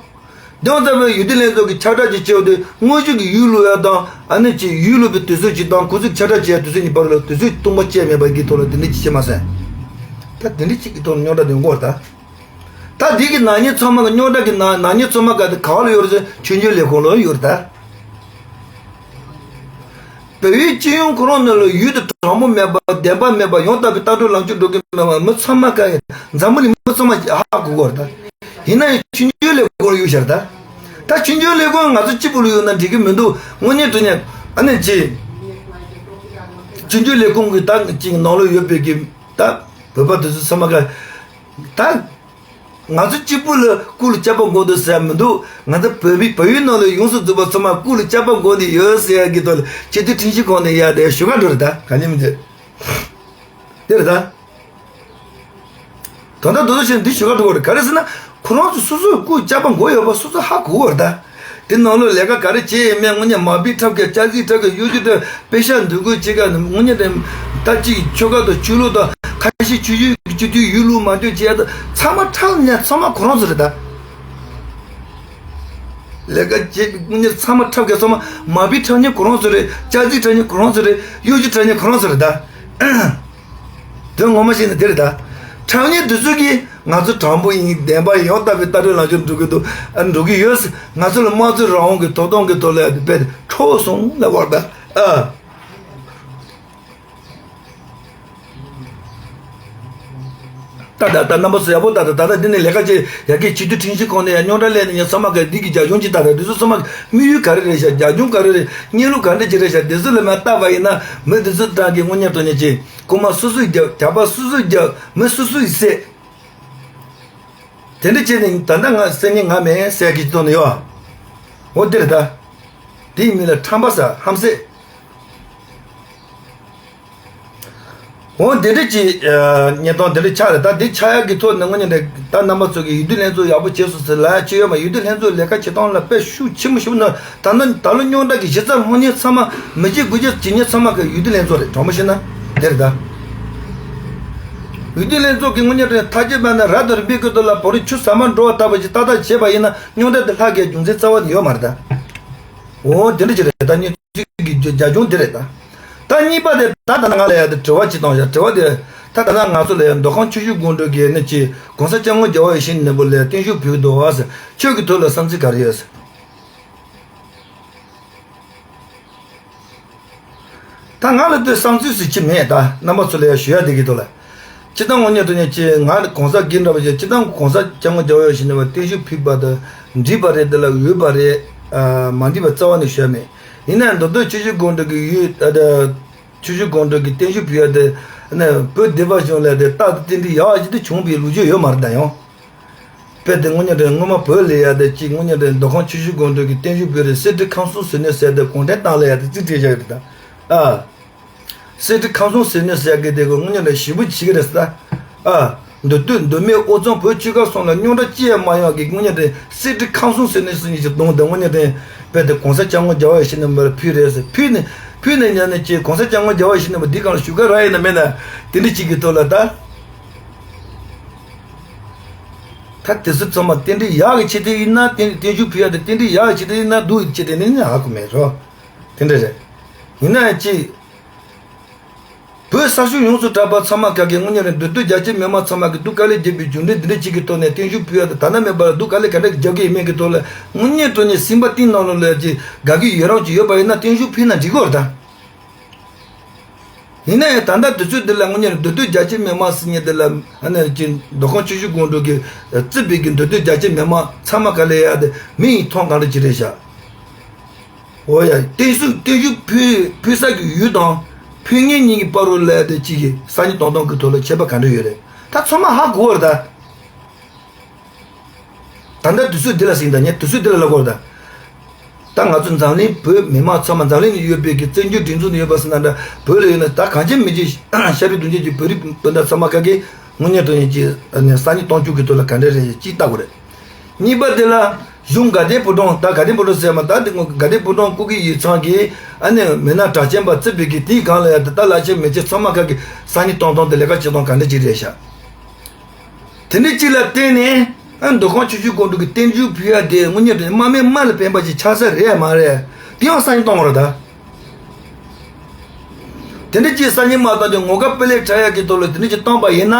དེ་ཡང་ད་བོད་ཡུལ་དུས་ལྷན་ཚོགས་ཀྱི་ཁྱབ་བསྒྲགས་ཅིག་བྱས་ཡོད་དུས་དངོས་གཞི་གི་ཡུལ་ལུང་ཡ་དང་ཨ་ནི་ཅིག་ཡུལ་ལུང་པའི་དུས་ཚོད་ཅིག་དང་ཁོ་ཚོས་ཁྱབ་བསྒྲགས་བྱས་ཡ་དུས་ཚོད་གཉིས་བར་ལ་དུས་ཚོད་སྟོང་པ་བཅད་མེད་པ་གི་ཐོག་ལ་དེ་འདྲ་ཅིག་བྱེད་མ་ཟད། ད་དེ་འདྲ་ཅིག་གི་ཐོག་ལ་རྙོག་དྲ་དེ་འགོར་ད། ད་འདི་གི་ནག་ཉེས་ཚང་མ་གི་རྙོག་དྲ་གི་ནག་ནག་ཉེས་ཚང་མ་ག་དེ་ག་བ་ལ་ཡོད་རེད་ཟེར་ཆོས་འབྱོར་ལས་ཁུངས་ལ་ཡོད་རེད་ད། བལ་ཡུལ་སྤྱི་ཡོངས་ཁོ་རང་ནང་ལ་ཡུལ་དུ་དྲང་པོ་མེད་པ་བདེན་པ་མེད་པ་ཡང་དག་པའི་ལྟ་གྲུབ་ལངས་ཕྱོགས་འགྲོ་གི་མེད་པ་མི་ཚང་མ་ག་ཡིན་འཛམ་བུ་གླིང་མི་ཚང་མ་ཧ་གོ་གི་རེད་ད། ཡིན་ན་ཡང་ཆོས་འབྱོར་ལས་ཁུངས་ལ་ཡོད་ཤག་ད། ད་ཆོས་འབྱོར་ལས་ཁུངས་ང་ཚོ་གཅིག་པུ་ལ་ཡོད་ན་འགྲིག་གི་མི་འདུག་དངོས་གནས་དྲང་གནས་ཨ་ནི་ཅི། ཆོས་འབྱོར་ལས་ཁུངས་ཀྱི་ད་ཅིག་ནང་ལོགས་ཡོད་པའི་གི་ད་བོད་པ་དེ་ཚོ་ཚང་མ་ག་ད། ང་ཚོ་གཅིག་པུ་ལ་སྐུ་ལ་བཅར་པ་དགོས་འདུག་ཟེར་མི་འདུག་ང་ཚོ་བོད་པའི་བལ་ཡུལ་ནང་ལ་ཡོངས་སུ་རྫོགས་པ་ཚང་མ་སྐུ་ལ་བཅར་པ་དགོས་ནི་ཡོད་ཟེར་ཡ་གི་ཐོག་ལ་སྤྱི་འཐུས་ཁྲིམས་ཞིབ་ཁང་ནས་ཡ་དེ་ཞུ་ག་འགྲོ་རེད་ད་ག་ནས་མི་འདོད། དེ་རེད་ད། ད་ལྟ་རྡོ་རྗེ་ཤེས་འདི་ཞུ་ག་འགྲོ་བ་རེད་ག་རེ་ཟེར་ན་ཁོ་རང་ཚོ་སོ་སོའི་སྐུ་བཅར་པ་དགོས་ཡོད་པ་སོ་སོ་ཧ་གོ་བ་རེད་ད། དེ་ནང་ལོགས་ལས་ཀ་ག་རེ་བྱས་ཡིན་མིན་དངོས་གནས་མ་དཔེ་འཁྲབ་མཁན་ཅ་ཟིག་འཁྲབ་མཁན་གཡོ་སྒྱུ་འཁྲབ་དཔེ་ཤག་འདོན་དགོས་བྱེད་མཁན་དངོས་གནས་དེ་ད་ཅིག་ཆོལ་ཁ་དང་ཆོས་ལུགས་དང་ཁ་ཤས་ཆོས་བརྒྱུད་སྤྱི་འཐུས་ཡུལ་ལུགས་མ་འདོད་བྱེད་ཡ་ད་ཚང་མ་འཁྲབ་མཁན་ཚང་མ་ཁོ་རང་ཚོ་རེད་ད། ལས་ཀ་བྱེད་པའི་དངོས་གནས་ཚང་མ་འཁྲབ་མཁན་ཚང་མ་མ་དཔེ་འཁྲབ་མཁན་ཁོ་རང་ཚོ་རེད། ཅ་ཟིག་འཁྲབ་མཁན་ཁོ་རང་ཚོ་རེད། གཡོ་སྒྱུ་འཁྲབ་མཁན་ཁོ་རང་ཚོ་རེད་ད། དོན་ངོ་མ་བཤད་ན་དེ་རེད་ད། འཁྲབ་མཁན་དེ་ཚོ་གིས་ང་ཚོ་དྲང་པོ་ཡིན་བདེན་པ་ཡིན་ཡང་དག་པའི་ལྟ་གྲུབ་ལངས་ཕྱོགས་འགྲོ་གི་འདུག་ཨ་འགྲོ་གི་ཡོད། ང་ཚོ་ལ་དམངས་གཙོའི་རང་དབང་གི་ཐོབ་ཐང་གི་ཐོག་ལ་དཔེ་འཕྲོག་སོང་ལབ་པ་རེད་ད། ཨ། ད་ད་ད་རྣམ་པ་ཚོ་ཡག་པོ་ད་ད་ད་ད་འདི་ནས་ལས་ཀ་བྱེད་ཡ་གི་སྤྱི་འཐུས་ཁྲིམས་ཞིབ་ཁང་ནས་ཡ་རྙོག་དྲ་སླེབས་ནས་ཡ་ཚང་མ་ག་འདི་གི་རྒྱབ་ལྗོངས་ཅི་ད་ད་འདི་ཚོ་ཚང་མ་དམིགས་ཡུལ་ག་རེ་རེད་ཤག་རྒྱབ་ལྗོངས་ག་རེ་རེད། གནས་ལུགས་ག་འདྲ་ཅི་རེད་ཤག་འདི་ཚོ་ལ་མ་བལྟས་པ་ཡིན་ན་མི་འདི་ཚོ་དྲང་གི་དངོས་གནས་དྲང་གནས་ཅི། རྐུ་མ་སོ་སོས་རྒྱབ། ཇག་པ་སོ་སོས་རྒྱབ། མི་སོ་སོས་བསད། དེ་འདྲ་བྱས་ནས་ད་ལྟ་ང་བསད་མཁན་ང་མིན་ཟེར་གྱི་གཏོང་ནས་ཡོད། འོ་དེ་རེད་ད། དེའི་མིང་ལ་ཁྲམ་པ་ཟེར་ཧམ་བསད། འོ་དེ་འདྲ་ཅིག་གཉེན་སྟོན་དེ་འདྲ་ཆགས་རེད་ད། དེ་ཆགས་ཡག་གི་ཐོག་ནས་དངོས་གནས་འདྲ་ད་རྣམ་པ་ཚོ་གིས་ཡུལ་དུས་ལྷན་ཚོགས་ཡག་པོ་བྱས་སོང་ཟེར་ལབ་ཡག་ཅིག་ཡོད་མ། ཡུལ་དུས་ལྷན་ཚོགས་ལས་ཀ་བྱེད་སྟངས་ལ་དཔེ་ཤུགས་ཆེན་པོ་ཞིག་ན་ད་ནི་ད་ལོ་རྙོག་དྲ་གི་གཞི་རྩ་དངོས་གནས་ཚང་མ་མི་བྱེད་དགུ་བྱེད་བྱེད་མཁན་ཚང་མ་གི་ཡུལ་དུས་ལྷན་ཚོགས་རེད། དྲང་པོ་བཤད་ན་དེ་རེད་ད། ཡུལ་དུས་ལྷན་ཚོགས་ཀྱི་དངོས་གནས་དྲང་ཐག་གཅོད་པ་ན་ར་དང་རིམ་པའི་ཁུལ་དུ་ལ་བོ་རི་ཆུ་ཟ་མ་འགྲོ་བ་ལྟ་བུ་ཞིག་ཏག་ཏག་བྱས་པ་ཡིན་ན་རྙོག་དྲ་དེ་ལྷག་གི་རྒྱུ་མཚན་རྩ་བ་ནས་ཡོད་མ་རེད་ད། འོ་དེ་འདྲ་ཅིག་རེད་ད། གཉིས་ཚིག་གི་རྒྱ་ཁྱོན་དེ་རེད་ད། ད་གཉིས་པ་དེ་ད་ད་ང་ལ་ཡ་དེ་དྲི་བ་ཅིག་བཏང་ཡ། དྲི་བ་དེ་ད་ད་ལྟ་ང་ཚོ་ལ་ཡ་མདོ་ཁམས་ཆུ་བཞི་སྒང་དྲུག་གི་ནི་ཅི་གོང་ས་སྐྱབས་མགོན་རྒྱལ་བ་ཡིད་བཞིན་ནོར་བུ་ལ་བརྟན་བཞུགས་ཕུལ་འདུག་བ་ཟེར། ཁྱོད་ཀྱི་ཐོག་ལ་བསམ་ཚུལ་ག་རེ་ཡོད་ཟེར། ད་ང་ལ་དེ་བསམ་ཚུལ་ཟེར་ཅི་མེད། ད་རྣམ་པ་ཚོ་ལ་ཡ་ཞུ་ཡ་དེ་གི་ཐོག་ལ། སྤྱིར་བཏང་དངོས་གནས་དྲང་གནས་ཅི་ང་གོང་ས་འདི་འདྲ་བ་ཞིག་སྤྱིར་བཏང་གོང་ས་སྐྱབས་མགོན་རྒྱལ་བ་ཡིད་བཞིན་ནོར་བུ་བརྟན་བཞུགས་ཕུལ་བ་དང་འགྲིག་པ་རེད། དེ་ལ་འོས་པ་རེད། ཨ་མ་འགྲིག་པ་རྩ་བ་ནས་ཞུ་ཡ་མེད། ཡིན་ནའང་མདོ་སྟོད་ཆུ་བཞི་སྒང་དྲུག་གི་ཡུལ་ཨ་ད་ཆུ་བཞི་སྒང་དྲུག་གི་བརྟན་བཞུགས་ཕུལ་ཡ་དེ་ནི་བོད་སྡེ་པ་གཞུང་ལ་དེ་རྟག་ཏུ་རྟེན་འབྲེལ་ཡག་ཅིག་ཏུ་བྱུང་བའི་ལོ་རྒྱུས་ཡོད་མ་རེད་ད་ཡང་། དཔེ་དེ་དངོས་གནས་དྲང་སྔོན་མ་བོད་ལ་ཡ་དེ་གཅིག་དངོས་གནས་དྲང་མདོ་ཁམས་ཆུ་བཞི་སྒང་དྲུག་གི་བརྟན་བཞུགས་ཕུལ་རེད། གསེར་ཁྲི་ཁང་གསུམ་ཟེར་ནས་ཟེར་དེ་གུང་ཁྲན་ཏང་ལ་ཡ་དེ་རྩིས་སྤྲད་བཞག་ཡོད་རེད་ད། ཨ། གསེར་ཁྲི་ཁང་གསུམ་ཟེར་ནས་ཟེར་གི་དེ་གོ་དངོས་གནས་དྲང་ཞེ་པོ་བྱེད་ཀྱི་རེད་ཟེར་ད། ཨ། མདོ་སྟོད་མདོ་སྨད་དབུས་གཙང་བོད་ཆོལ་ཁ་གསུམ་ལ་རྙོག་དྲ་ཅི་ཡང་མ་ཡོང་གི་དངོས་གནས་དྲང་གསེར་ཁྲི་ཁང་གསུམ་ཟེར་ནས་ཟེར་ནས་ཅིག་གཏོང་དེ་དངོས་གནས་དྲང་དཔེ་དེ་གོང་ས་སྐྱབས་མགོན་རྒྱལ་བ་ཡིད་བཞིན་ནོར་བུ་ལ་ཕུལ་རེད་ཟེར། ཕུལ་ནས་ཕུལ་ནས་ཉར་ནས་ཅིག་གོང་ས་སྐྱབས་མགོན་རྒྱལ་བ་ཡིད་བཞིན་ནོར་བུ་འདི་གང་ལ་བཞུགས་ག་རག་ཡིན་ན་མེད་ན་དེ་འདྲ་ཅིག་གི་ཐོག་ལ་ད། ད་དེ་ཚོ་ཚང་མ་རྟེན་འབྲེལ་ཡག་གི་ཆེད་དུ་ཡིན་ན་རྟེན་རྟེན་བཞུགས་ཕུལ་ཡ་དེ་རྟེན་འབྲེལ་ཡག་གི་ཆེད་དུ་ཡིན་ན་སྡུག་གི་ཆེད་དུ་ཡིན་ན་ཧ་གོ་མེད་རོ། དེ་འདྲ་རེད། ཡིན་ན་ཡང་ཅི། བོད་ས་ཕྱོགས་ཡོངས་སུ་གྲགས་པ་ཚང་མ་ག་གི་དངོས་གནས་རེད། མདོ་སྟོད་རྒྱ་ཆེ་མི་མང་ཚང་མ་གི་སྡུག་དཀའ་ལས་བརྒྱབ་པའི་རྒྱུ་འབྲས་འདི་འདྲ་ཅིག་གི་ཐོག་ནས་བརྟན་བཞུགས་ཕུལ་ཡ་དེ་ད་ན་མེད་པར་སྡུག་དཀའ་ལས་ག་འདྲ་རྒྱག་གི་ཡིན་མིན་གི་ཐོག་ལ་དངོས་གནས་དྲང་གནས་སེམས་པ་གཏིང་ནང་ལོགས་ལ་ཅི་དགའ་གི་ཡོད་རང་ཅིག་ཡོད་པ་ཡིན་ན་བརྟན་བཞུགས་ཕུལ་ན་འགྲིག་གི་རེད་ད། ཡིན་ན་ཡང་ད་ལྟ་དུས་ཚོད་འདི་ལ་དངོས་གནས་མདོ་སྟོད་རྒྱ་ཆེ་མི་མང་ཟེར་མཁན་འདི་ལ་ཨ་ནི་ཅིག་མདོ་ཁམས་ཆུ་བཞི་སྒང་དྲུག་གི་རྩིས་པའི་གི་མདོ་སྟོད་རྒྱ་ཆེ་མི་མང་ཚང་མ་ག་ལ་ཡ་དེ་མི་ཡི་མཐོང་གང་འདྲ་ཅིག་རེད་ཤག་འོ་ཡ་བརྟན་བཞུགས་བརྟན་བཞུགས་ཕུལ་ཕུལ་ས་གི་ཡུལ་དང་ཕུལ་མཁན་གཉིས་ཀྱི་བར་རུ་ལ་ཡ་དེ་གཅིག་གི་ས་ཉིན་གཏོང་སྟངས་ཀྱི་ཐོག་ལ་ཁྱད་པར་ག་འདྲ་ཡོད་རེད། ད་ཚང་མ་ཧ་གོ་བ་རེད་ད། ད་ལྟ་དུས་ཚོད་འདི་ལ་ཟིན་ད་ཉེ་དུས་ཚོད་འདི་ལ་ལབ་དགོས་རེད་ད། ད་ང་ཚོ་འཛམ་གླིང་བོད་མི་མང་ཚང་མ་འཛམ་གླིང་ནས་ཡོད་པའི་གི་བཙན་བྱོལ་སྒྲིག་འཛུགས་ནས་ཡོད་པ་ཟེར་ན་འདྲ་བོད་ལ་ཡོད་ན་ད་གངས་ཅན་མི་རིགས་ཤར་རིགས་གདོང་ཅན་གྱི་བོད་རིགས་སྤུན་ཟླ་ཚང་མ་ག་གི་དངོས་གནས་དྲང་གནས་ཀྱི་ཨ་ནི་ས་ཉིན་གཏོང་བཅུག་གི་ཐོག་ལ་ག་འདྲ་རེད་ཅིག་ལྟ་དགོས་རེད། གཉིས་པ་དེ་ལ་གཞུང་དགའ་ལྡན་ཕོ་བྲང་ད་དགའ་ལྡན་ཕོ་བྲང་ཟེར་མ་ད་དེ་དགའ་ལྡན་ཕོ་བྲང་སྐུ་སྒེར་ཡིག་ཚང་གི་ཨ་ནི་མི་སྣ་གྲགས་ཅན་པ་རྩིས་པའི་གི་དེའི་སྒང་ལ་ཡ་ད་ལྟ་བླ་ཆེན་མི་ཆེན་ཚང་མ་ག་གི་ས་ཉིན་གཏོང་སྟངས་དེ་ལས་ཀ་བྱེད་སྟངས་ག་འདྲ་ཅིག་རེད་ཤག་དེ་འདྲ་ཅིག་ལ་བརྟེན་ནས་ ཨ། མདོ་ཁམས་ཆུ་བཞི་སྒང་དྲུག་གི་བསྟན་བཅོས་ཕུལ་ཡ་དེ་དངོས་གནས་དྲང་གནས་དམག་མི་དམག་ལ་ཕན་པ་ཞིག་ཆགས་ས་རེད་མ་རེད། དེ་ཡང་སང་ཉིན་གཏོང་བ་རེད་ད། དེ་འདྲ་ཅིག་སང་ཉིན་མ་གཏོང་དུས་ངོ་དགའ་དཔེ་ལེགས་འཁྲབ་ཡ་གི་ཐོག་ལ་དེ་འདྲ་ཅིག་བཏང་པ་ཡིན་ན།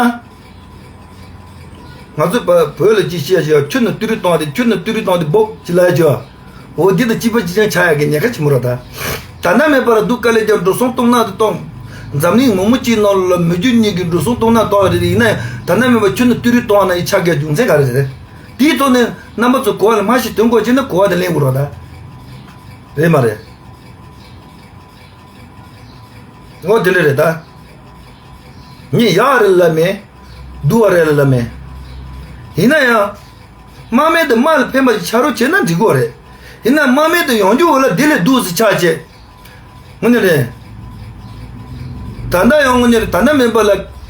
ང་ཚོ་བ་བོད་ལ་ཅིག་བཤད་བཞག་ཆུ་ནང་ཏི་རུ་བཏང་སྟེ་ཆུ་ནང་ཏི་རུ་བཏང་སྟེ་སྦུབ་ཅིག་ལ་བྱོས། འོ་འདི་དང་གཅིག་པ་གཅིག་རྐྱང་ཆགས་ཡག་གི་ཉེན་ཁ་ཆེན་པོ་རེད་ད། ད་ལྟ་མེད་པར་སྡུག་དཀའ་ལས་བརྒྱབ་འགྲོ་སོང་གཏོང་ན་དེ་གཏོང་། འཛམ་གླིང་མི་མང་གཅིག་ནང་ལ་མི་རྒྱུ་གཉིས་ཀྱི་འགྲོ་སོང་གཏོང་ན་གཏོང་བ་རེད། ཡིན་ན་ཡང་ད་ལྟ་མེད་པར་ཆུ་ནང་ཏི་རུ་གཏོང་བ་ན་ཡི་ཆགས་དགོས་རྒྱུ་མཚན་ག་རེ་རེད། དེའི་ཐོག་ནས་རྣམ་པ་ཚོ་གོ་བ་ལ་མ་ཞིག་དོན་གོ་བྱས་ན་གོ་བ་དེ་ལེན་དགོས་རེད་ད། རེད་མ་རེད། འོ་དེ་འདྲ་རེད་ད། ངས་ཡག་རེད་ལབ་མེད། སྡུག་པ་རེད་ལབ་མེད། ཡིན་ན་ཡང་། དམག་མི་དེ་དམག་ལ་ཕན་པ་ཞིག་ཆགས་རོགས་བྱས་ན་འགྲིག་གི་རེད། ཡིན་ན་དམག་མི་དེ་ཡོང་རྒྱུ་འོ་ལ་དེ་ལས་སྡུག་ཙམ་ཆགས་བྱས། དངོས་གནས་རེད། ད་ལྟ་ཡང་དངོས་གནས་རེད། ད་ལྟ་མིན་པ་ལ་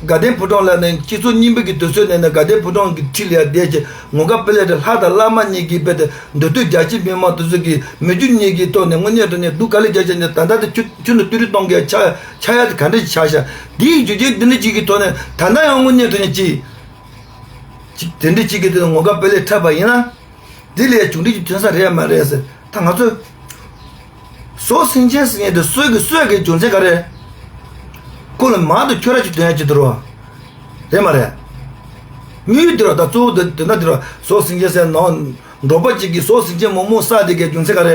དགའ་ལྡན་ཕོ་བྲང་ལ་ནས་སྤྱི་ཚོགས་རྙིང་པའི་གི་དུས་ཚོད་ནས་ནས་དགའ་ལྡན་ཕོ་བྲང་གི་འཁྲིས་ལ་ཡར་བསྡད་བྱས་ངོ་དགའ་དཔེ་ལེགས་དེ་ལྷ་དང་བླ་མ་གཉིས་ཀྱིས་དཔེ་དེ་མདོ་སྟོད་རྒྱ་ཆེ་མི་མང་དེ་ཚོ་གི་མི་རྒྱུ་གཉིས་ཀྱི་ཐོག་ནས་དངོས་གནས་དྲང་གནས་སྡུག་དཀའ་ལས་རྒྱག་བྱས་ནས་ད་ལྟ་དེ་ཆུ་ཆུ་ནང་ཏི་རུ་གཏོང་གི་ཆགས་ཆགས་ཡ་དེ་ག་འདྲ་ཞིག་ཆགས་ཤག་དེའི་རྒྱུ་རྐྱེན་འདི་འདྲ་ཅིག་གི་ཐོག་ནས་ད་ལྟ་ཡང་དངོས་གནས་དྲང་གནས་ཅིག་ཅིག་དེ་འདྲ་ཅིག་གི་དེ་ངོ་དགའ་དཔེ་ལེགས་འཁྲབ་པ་ཡིན་ན། འདི་ལས་བྱུང་འཕྲིན་གྱི་ཐོན་ས་རེད་མ་རེད་ཟེར། ད་ང་ཚོས་ཟོག་སེམས་ཅན་ཟེར་མཁན་དེ་སོས་ཀྱི་སོས་ཀྱི་རྒྱུ་མཚན་ག་རེ། ཁོ་ལ་མར་དང་ཁྱོ་ར་ཅིག་དོན་ཡ་ཅིག་འདུག་རོ། རེད་མ་རེད། དངུལ་འདི་རོ་ད་གཙོ་བོ་འདི་འདི་ན་འདི་རོ་ཟོག་སེམས་ཅན་ཟེར་ནང་འབྲོག་པ་ཅིག་གིས་ཟོག་སེམས་ཅན་མང་མང་བསགས་དེ་གའི་རྒྱུ་མཚན་ག་རེ།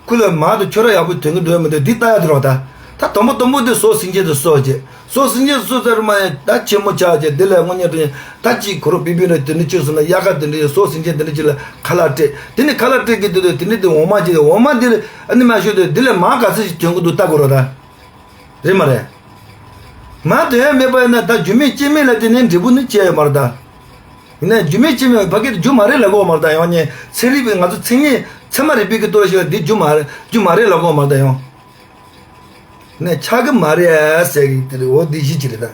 ཁོ་ལ་མར་དང་ཁྱོ་ར་ཡག་པོ་དོན་གྱི་འདུག་མི་འདུག་འདི་ལྟ་ཡ་དེ་རོ་ད། ད་དང་པོ་དང་པོ་འདི་ཟོག་སེམས་ཅན་དེ་གསོ་བྱེད། ཟོག་སེམས་ཅན་གསོ་ཚར་མ་ཡིན་ད་ཆེན་མོ་ཆགས་བྱས་དེ་ལ་དངོས་གནས་དྲང་གནས་ད་ཅིག་ཁོ་རང་པི་པི་ར་དེ་འདྲ་བཅོས་སོང་ན་དབྱར་ཁ་དེ་འདྲ་ཟོག་སེམས་ཅན་དེ་འདྲ་ཅིག་ལ་ཁ་ལག་སྤྲད། དེ་ནས་ཁ་ལག་སྤྲད་ཀྱི་འདུག་དེ་ནས་དེ་འོ་མ་ཅིག་འོ་མ་འདི་ཨ་ནི་མ་ཤོད་དེ་འདི་ལས་མར་ག་ཚོད་ཅིག་ཐོན་གྱི་འདུག་ལྟ་དགོས་རོགས་ད། རེད་མ་རེད། མར་དོན་ཡ་མེད་པ་ཡིན་ན་ད་རྒྱུ་མེད་རྐྱེན་མེད་ལ་བརྟེན་ནས་འབྲས་བུ་ནི་སྐྱེ་ཡོད་མ་རེད་ད། ཡིན་ན་རྒྱུ་མེད་རྐྱེན་མེད་ཕ་གི་རྒྱུ་མ་རེད་ལབ་གོ་མ་རེད་ད། ཡང་ཉེ་ཚན་རིག་པས་ང་ཚོ་མཚན་ཉིད་ཚད་མ་རིག་པའི་གི་ལྟོས་ཤིག་འདི་རྒྱུ་མ་རེད་རྒྱུ་མ་རེད་ལབ་གོ་མ་རེད་ད། ཡང་ནས་ཆགས་གི་མ་རེད་ཟེར་གི་དེ་རེད། འོ་འདི་གཞི་ཅི་རེད་ད།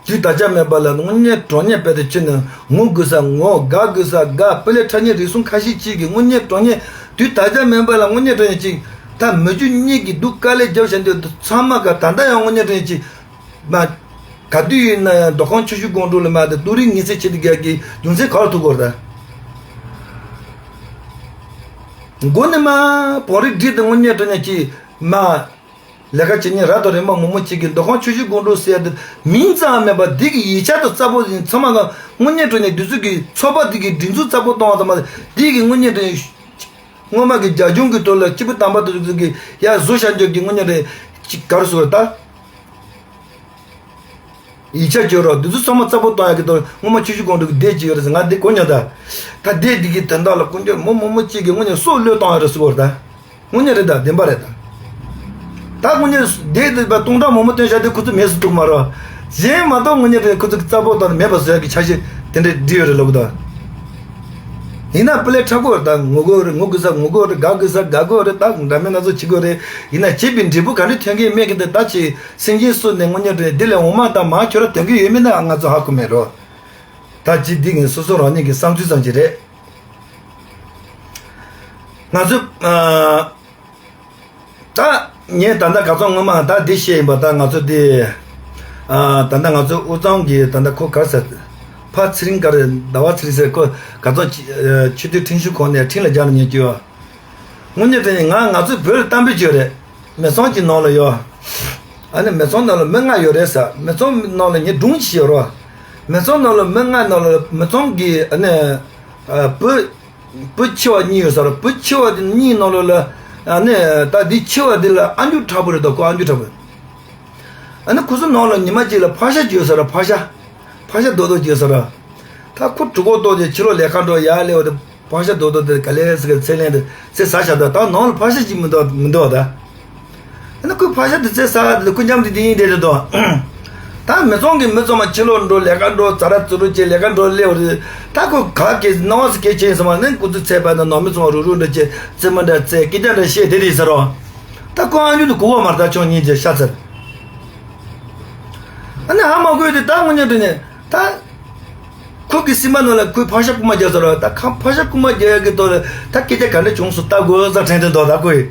དུས་ད་ཆ་མེད་པ་ལ་དངོས་གནས་དྲང་གནས་དཔེ་དེ་ཁྱོད་ནི་ངུ་དགོས་ས་ངུ། དགའ་དགོས་ས་དགའ། དཔེ་ལེགས་འཁྲབ་མཁན་རེ་ཟུང་ཁ་ཤས་ཅིག་གིས་དངོས་གནས་དྲང་གནས་དུས་ད་ཆ་མེད་པ་ལ་དངོས་གནས་དྲང་གནས་ཅིག་ད་མི་རྒྱུ་གཉིས་ཀྱིས་སྡུག་དཀའ་ལས་རྒྱབ་བཞིན་དུ་ཚང་མ་ག་ད་ལྟ་ཡང་དངོས་གནས་དྲང་གནས་ཅིག་མ། ག་དུས་ཡིན་ན་ཡང་མདོ་ཁམས་ཆུ་བཞི་སྒང་དྲུག་ལ་མ་དེ་སྡུག་རུས་ངེས་ཚད་ཆེ་དེ་ག་གི་རྒྱུ་མཚན་ག་རུ་ཐུག་གོ་ར་ད། མགོ་ནས་མ་བོང་རིགས་བསྒྲིལ་དུ་དངོས་གནས་དྲང་གནས་ཅིག་མ། ལས་ཀ་བྱེད་མཁན་ར་དང་རེ་མ་མང་མང་ཅིག་གིས་མདོ་ཁམས་ཆུ་བཞི་སྒང་དྲུག་ཟེར་ཡ་དེ་མིང་ཙམ་མེད་པ་འདི་གི་ཡིག་ཆ་དང་རྩ་པོ་ཡིན་ཚང་མ་ག་དངོས་གནས་དྲང་གནས་འདི་ཚོ་གི་ཚོགས་པ་འདི་གི་སྒྲིག་འཛུགས་རྩ་པོ་གཏོང་བ་ཙམ་མ་འདི་གི་དངོས་གནས་དྲང་གནས་སྔོན་མ་གི་རྒྱ་གཞུང་གི་ཐོག་ལ་སྐྱིད་པོ་དམ་པ་དེ་ཚོ་གི་ཡ་བཟོ་བྱ་འཇོག་གི་དངོས་གནས་དྲང་གནས་ཅིག་ག་རུ་ཟེར་ད། ཡིག་ཆ་བཅོས་རོགས་འདི་ཚོ་ཚང་མ་རྩ་པོ་གཏོང་ཡག་གི་དོན་སྔོན་མ་ཆུ་བཞི་སྒང་དྲུག་གི་སྡེ་གཅིག་ཡོད་རེད་ཟེར། ང་འདི་གོ་མྱོང་ད། ད་སྡེ་འདི་གི་དོན་དག་ལ་དཀོན་མཆོག་མོ་མོ་མོ་གཅིག་གིས་དངོས་གནས་སྲོག་བློས་གཏོང་ཡག་རེད་ཟེར་བ་རེད་ད། དངོས་གནས་རེད་ད། བདེན་པ་རེད་ད། ད་དངོས་གནས་སྡེ་འདི་པ་སྟོང་ཕྲག་མང་པོ་བཏོན་བཞག་དེ་ཁོ་ཚོ་མེད་སུ་གཏོགས་མ་རེད། གཞན་མ་གཏོགས་དངོས་གནས་རེད་ཁོ་ཚོ་གི་རྩ་པོ་དང་མེད་པ་བཟོ་ཡག་གི་འཆར་གཞི་དེ་འདྲས་བསྒྲིགས་ཡོད་རེད་ལབ་གི་འདུག་ཡིན་ན་དཔེ་ལས་འཁྲབ་དགོས་རེད་ད། ངུ་དགོས་རེད། ངུ་དགོས་ས་ངུ་དགོས་རེད། དགའ་དགོས་ས་དགའ་དགོས་རེད། ད་འདྲ་མིན་སྣ་ཚོགས་བྱེད་དགོས་རེད། ཡིན་ན་བྱས་པའི་འབྲས་བུ་ག་འདྲས་ཐོན་གི་མེད་གི་འདི་ད་ཅི་སེམས་ཅན་སུ་ནས་དངོས་གནས་རེད། འདི་ལས་འོ་མ་དང་མར་ཁྱོད་ར་དོན་གི་ཡོད་མེད་ན་ང་ཚོ་ཧ་གོ་མེད་རོ། ད་ཅི་འདི་ངས་སོ་སོ་རང་ཉིད་ཀྱི་བསམ་ཚུལ་ཙམ་ཅིག་རེད། ང་ཚོ་ཨ། ད་ངས་ད་ལྟ་ག་ཚོད་སྔོན་མ་ད་འདི་བཤད་ཡིན་པ་ད་ང་ཚོ་འདི་ཨ། ད་ལྟ་ང་ཚོ་དབུས་གཙང་གི་ད་ལྟ་ཁོ་ག་རེ་ཟེར། ཕ་ཚེ་རིང་ག་རེ་ཟླ་བ་ཚེ་རིང་ཟེར་ཁོ་ག་ཚོད་ཆེ་ཆེས་མཐོའི་ཁྲིམས་གཞུང་ཁོངས་ནས་ཁྲིམས་ལ་སྦྱར་ནས་ཉན་རྒྱུ་ཡོད། དངོས་གནས་དྲང་གནས་ང་ང་ཚོའི་བོད་ལ་གཏམ་དཔེ་ཅིག་ཡོད་རེད། མི་ཚང་གི་ནང་ལ་ཡོད། ཨ་ནི་མི་ཚང་ནང་ལ་མི་ལྔ་ཡོད་རེད་ཟེར། མི་ཚང་ནང་ལ་ངའི་སྒྲུང་ཅིག་ཡོད་རོ། མི་ཚང་ནང་ལ་མི་ལྔ་ནང་ལ་མི་ཚང་གི་ཨ་ནི་ཨ། བུ། བུ་ཆེ་བ་གཉིས་ཡོད་ས་རེད། བུ་ཆེ་བ་དེ་གཉིས་ནང་ལོགས་ལ་ཨ་ནི་ད་འདི་ཆེ་བ་འདི་ལ་ཨ་མཆོག་དྲག་པོ་རེད་དོ། ཁོ་ཨ་མཆོག་དྲག་པོ་རེད། ཨ་ནི་ཁོ་ཚོ་ནང་ལ་ཉི་མ་གཅིག་ལ་ཕག་ཤ་ཅིག་ཡོད་ས་རེད། ཕག་ཤ། ཕག་ཤ་རྡོག་རྡོག་ཅིག་ཡོད་ས་རེད། ད་ཁོ་གྲོད་ཁོག་ལྟོགས་ཏེ་ཕྱི་ལོགས་ལས་ཀ་འགྲོ་ཡར་སླེབས་པ་དེ་ཕག་ཤ་རྡོག་རྡོག་དེ་ག་ལེ་ཟེར་གི་ཚེ་ལེན་དེ་ཚེ་ཟ་བཞག་ད་ད་ནང་ལ་ཕག་ཤ་ཅིག་མི་འདུག་མི་འདུག་ད། ཨ་ནི་ཁོས་ཕག་ཤ་དེ་རྩེ་ས་དེ་ཁོ་འཇམ་དེ་དེ་ཡིན་དེ་རེད་དོ། ད་མི་ཚང་གི་མི་ཚང་མ་ཕྱི་ལོགས་འགྲོ་ལས་ཀ་འགྲོ་ཙ་ར་ཙུ་རུ་བྱེད་ལས་ཀ་འགྲོ་སླེབས་རེད། ད་ཁོ་ག་གེ་སྣང་བ་སི་གེ་ཆེན་སོང་བ་ནི་ཁོ་ཚོ་ཚེ་བ་ན་ནང་མི་ཚང་མ་རུ་རུ་འདྲ་བྱེད་རྩེད་མོ་འདྲ་རྩེད་སྐད་ཆ་འདྲ་བཤད་དེ་རེད་ཟེར་རོ། ད་ཁོ་ཨ་ཉུ་དུ་གོ་བ་མར་ད་ཆུང་གཉིས་ཀྱི་ཤ་ཚར། ཨ་ནི་ཧ་མ་གོ་དེ་ད་དངོས་གནས་དྲང་གནས་ད། ཁོ་གི་སེམས་པ་ནང་ལ་ཁོས་ཕག་ཤ་རྐུ་མ་རྒྱག་ས་ར། ད་ཁ་ཕག་ཤ་རྐུ་མ་རྒྱག་ཡག་གི་ཐོག་ལ་ད་སྐད་ཆ་ག་འདྲ་བྱུང་སོང་ལྟ་དགོས་ས་དྲན་དེ་འདུག་ད་ཁོས།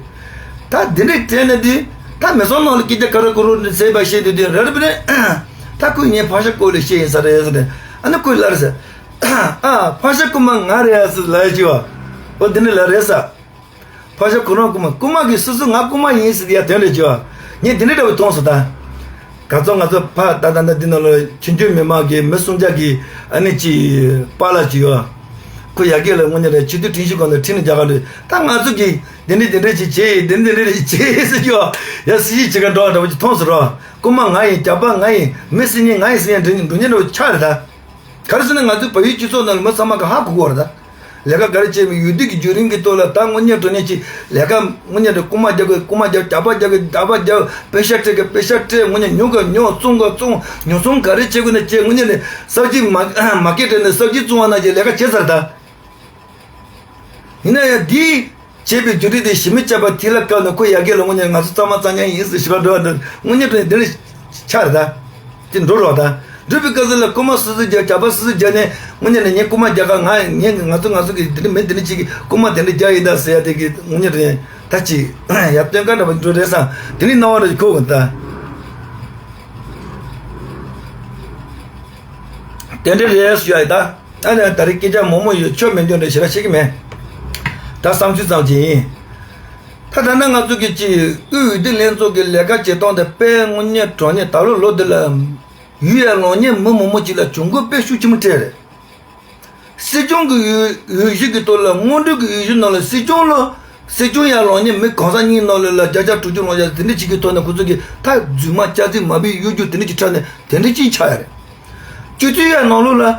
ད་འདི་འདྲའི་དྲན་ནས་འདི་ད་མི་ཚང་ནང་ལ་སྐད་ཆ་ག་རེ་གོ་རུ་འདི་ཟེར་བ་ཤེས་དུས་འདི་ར་རི་པི་རེ། ད་ ད་ཁོས་ངའི་ཕག་ཤ་སྐོར་ལས་བཤད་ཡིན་ས་རེད་ཟེར་ནས། ཨ་ནི་ཁོས་ལབ་རེད་ཟེར། ཨ། ཕག་ཤ་རྐུན་མ་ང་རེད་ཟེར་ལབ་ཡ་ཅིག་ཡོད། འོ་དེ་འདྲ་ལབ་རེད་ཟེར། ཕག་ཤ་ཁོ་རང་རྐུན་མ། རྐུན་མ་གིས་སོ་སོ་ང་རྐུན་མ་ཡིན་ཟེར་ཡ་དོན་རེད་ཅིག་ཡོད། ངས་དེ་འདྲ་འདྲ་བོ་མཐོང་སོང་ད། ག་ཚོད་ང་ཚོ་ཕ་ད་ད་ད་འདི་ནང་ལ་ཆོས་བརྒྱུད་མི་མང་གི་མི་སུམ་བརྒྱ་གི་ཨ་ནི་ཅིག་པཱ་ལགས་ཅིག་ཡོད། ཁོ་ཡ་གི་ལ་དངོས་གནས་རེད། སྤྱི་འཐུས་ཁྲིམས་ཞིབ་ཁང་ནས་ཁྲིད་ནས་རྒྱག་ག་ལོས། ད་ང་ཚོ་གིས་དེ་འདྲ་དེ་འདྲ་ཅིག་བྱས། དེ་འདྲ་དེ་འདྲ་ཅིག་བྱས་ཟེར་གྱི་ཡོད། ཡ་སྲིད་ཞིག་བྱེད་ག་འགྲོ་བ་འདྲ་བོ་ཅིག་མཐོང་སོང་རོ། རྐུན་མ་ང་ཡིན། ཇག་པ་ང་ཡིན། མི་སྲིད་ཉེས་ང་ཡིན་ཟེར་ཡ་འགྲོ་ཉེན་འགྲོ་ཉེན་འདྲ་བོ་ཆགས་རེད་ད། ག་རེ་ཟེར་ན་ང་ཚོའི་བལ་ཡུལ་སྤྱི་ཚོགས་ནང་ལ་མི་ཚང་མ་གིས་ཧ་གོ་གི་ཡོད་རེད་ད། ལས་ཀ་ག་རེ་བྱས་མིན། ཡུལ་དུས་ཀྱི་བརྒྱུད་རིམ་གྱི་ཐོག་ལ་ད་དངོས་གནས་དྲང་གནས་ཀྱི་ལས་ཀ་དངོས་གནས་དྲང་རྐུན་མ་རྒྱག་གི་རྐུན་མ་རྒྱག་ཇག་པ་རྒྱག་གི་ཇག་པ་རྒྱག་པེ་ཤག་སྤྲད་གི་པེ་ཤག་སྤྲད། དངོས་གནས་ཉོ་གི་ཉོ་བཙོང་གི་བཙོང་ཉོ་ཚོང་ག་རེ་བྱེད་དགོས་ན་བྱེད། དངོས་གནས་ནས་སབ་ཇི་མ་མ་ཀེ་ཊི་ནས་སབ་ཇི་བཙོང་བ་ནང་གི་ལས་ཀ་བྱེད་ཚར་ད། ཡིན་ན་ཡང་འདིའི་བྱས་པའི་བརྒྱུད་རིམ་དེ་ཞི་མི་སྐྱབས་པ་ཐིག་ལ་བཀལ་ནས་ཁོ་ཡ་གི་ལ་དངོས་གནས་ང་ཚོ་གཙང་མ་གཙང་རྐྱང་ཡིན་ཟེར་ཞུ་བ་འགྲོ་བ་འདི་དངོས་གནས་དྲང་གནས་འདི་འདྲ་ཆགས་རེད་ད། དེ་འགྲོ་རོགས་ད། འགྲུལ་པའི་སྐབས་སུ་ལ་རྐུན་མ་སོ་སོ་རྒྱག་ཇག་པ་སོ་སོ་རྒྱག་ནས་དངོས་གནས་ནས་ངས་རྐུན་མ་རྒྱག་ག་ང་ངས་ང་ཚོ་ང་ཚོ་གི་འདི་འདྲ་མི་འདི་འདྲ་ཅིག་གིས་རྐུན་མ་དེ་འདྲ་རྒྱག་ཡིན་ད་ཟེར་ཡ་དེ་གི་དངོས་གནས་དྲང་གནས་ད་ཅིག་ཡ་སྟོན་ཀ་འདྲ་བ་འགྲོ་རེད་བསམ། དེ་ནི་སྣང་བ་རེ་ཁོ་གི་ད། དེ་འདྲ་རེད་ཞུ་ཡ་ཡིན་ད། ཨ་ནི་ད་རེས་སྐད་ཆ་མང་མང་ཡོད། ཆོ་མི་འདོན་འདྲ་ཞེ་དྲག་བཤད་ཀྱི་མེད། ད་བསམ་ཚུལ་ཙམ་ཅིག་ཡིན། ད་ད་ནི་ང་ཚོ་གི་ཅིག་དབུས་འོས་བསྡུ་ལྷན་ཚོགས་ཀྱི་ལས་ཀ་བྱེད་སྟངས་དེ་དཔེ་དངོས་གནས་དྲང་གནས་ད་ལོ་ལོ་འདི་ལ་ཡུལ་ཡར་ལངས་མཁན་མི་མང་པོ་ཅིག་ལ་གྱོང་གུན་དཔེ་ཤུགས་ཆེན་པོ་སྤྲད་རེད། སྲིད་སྐྱོང་གི་འོས་འོས་གཞི་གི་ཐོག་ལ་སྔོན་འགྲོ་གི་འོས་གཞི་ནང་ལ་སྲིད་སྐྱོང་ལ་སྲིད་སྐྱོང་ཡར་ལངས་མཁན་མི་གང་ཟག་གཉིས་ནང་ལ་ལ་བརྒྱ་ཆ་དྲུག་ཅུ་ལོངས་ཡ་དེ་འདྲ་ཅིག་གི་ཐོག་ནས་ཁོ་ཚོ་གི་ད་རྫུན་མ་སྐྱག་རྫུན་མ་བུའི་གཡོ་སྒྱུ་དེ་འདྲ་ཅིག་འཁྲབ་ནས་དེ་འདྲ་ཅིག་ཆགས་ཡ་རེད། སྤྱི་འཐུས་ཡར་ནང་ལོགས་ལ་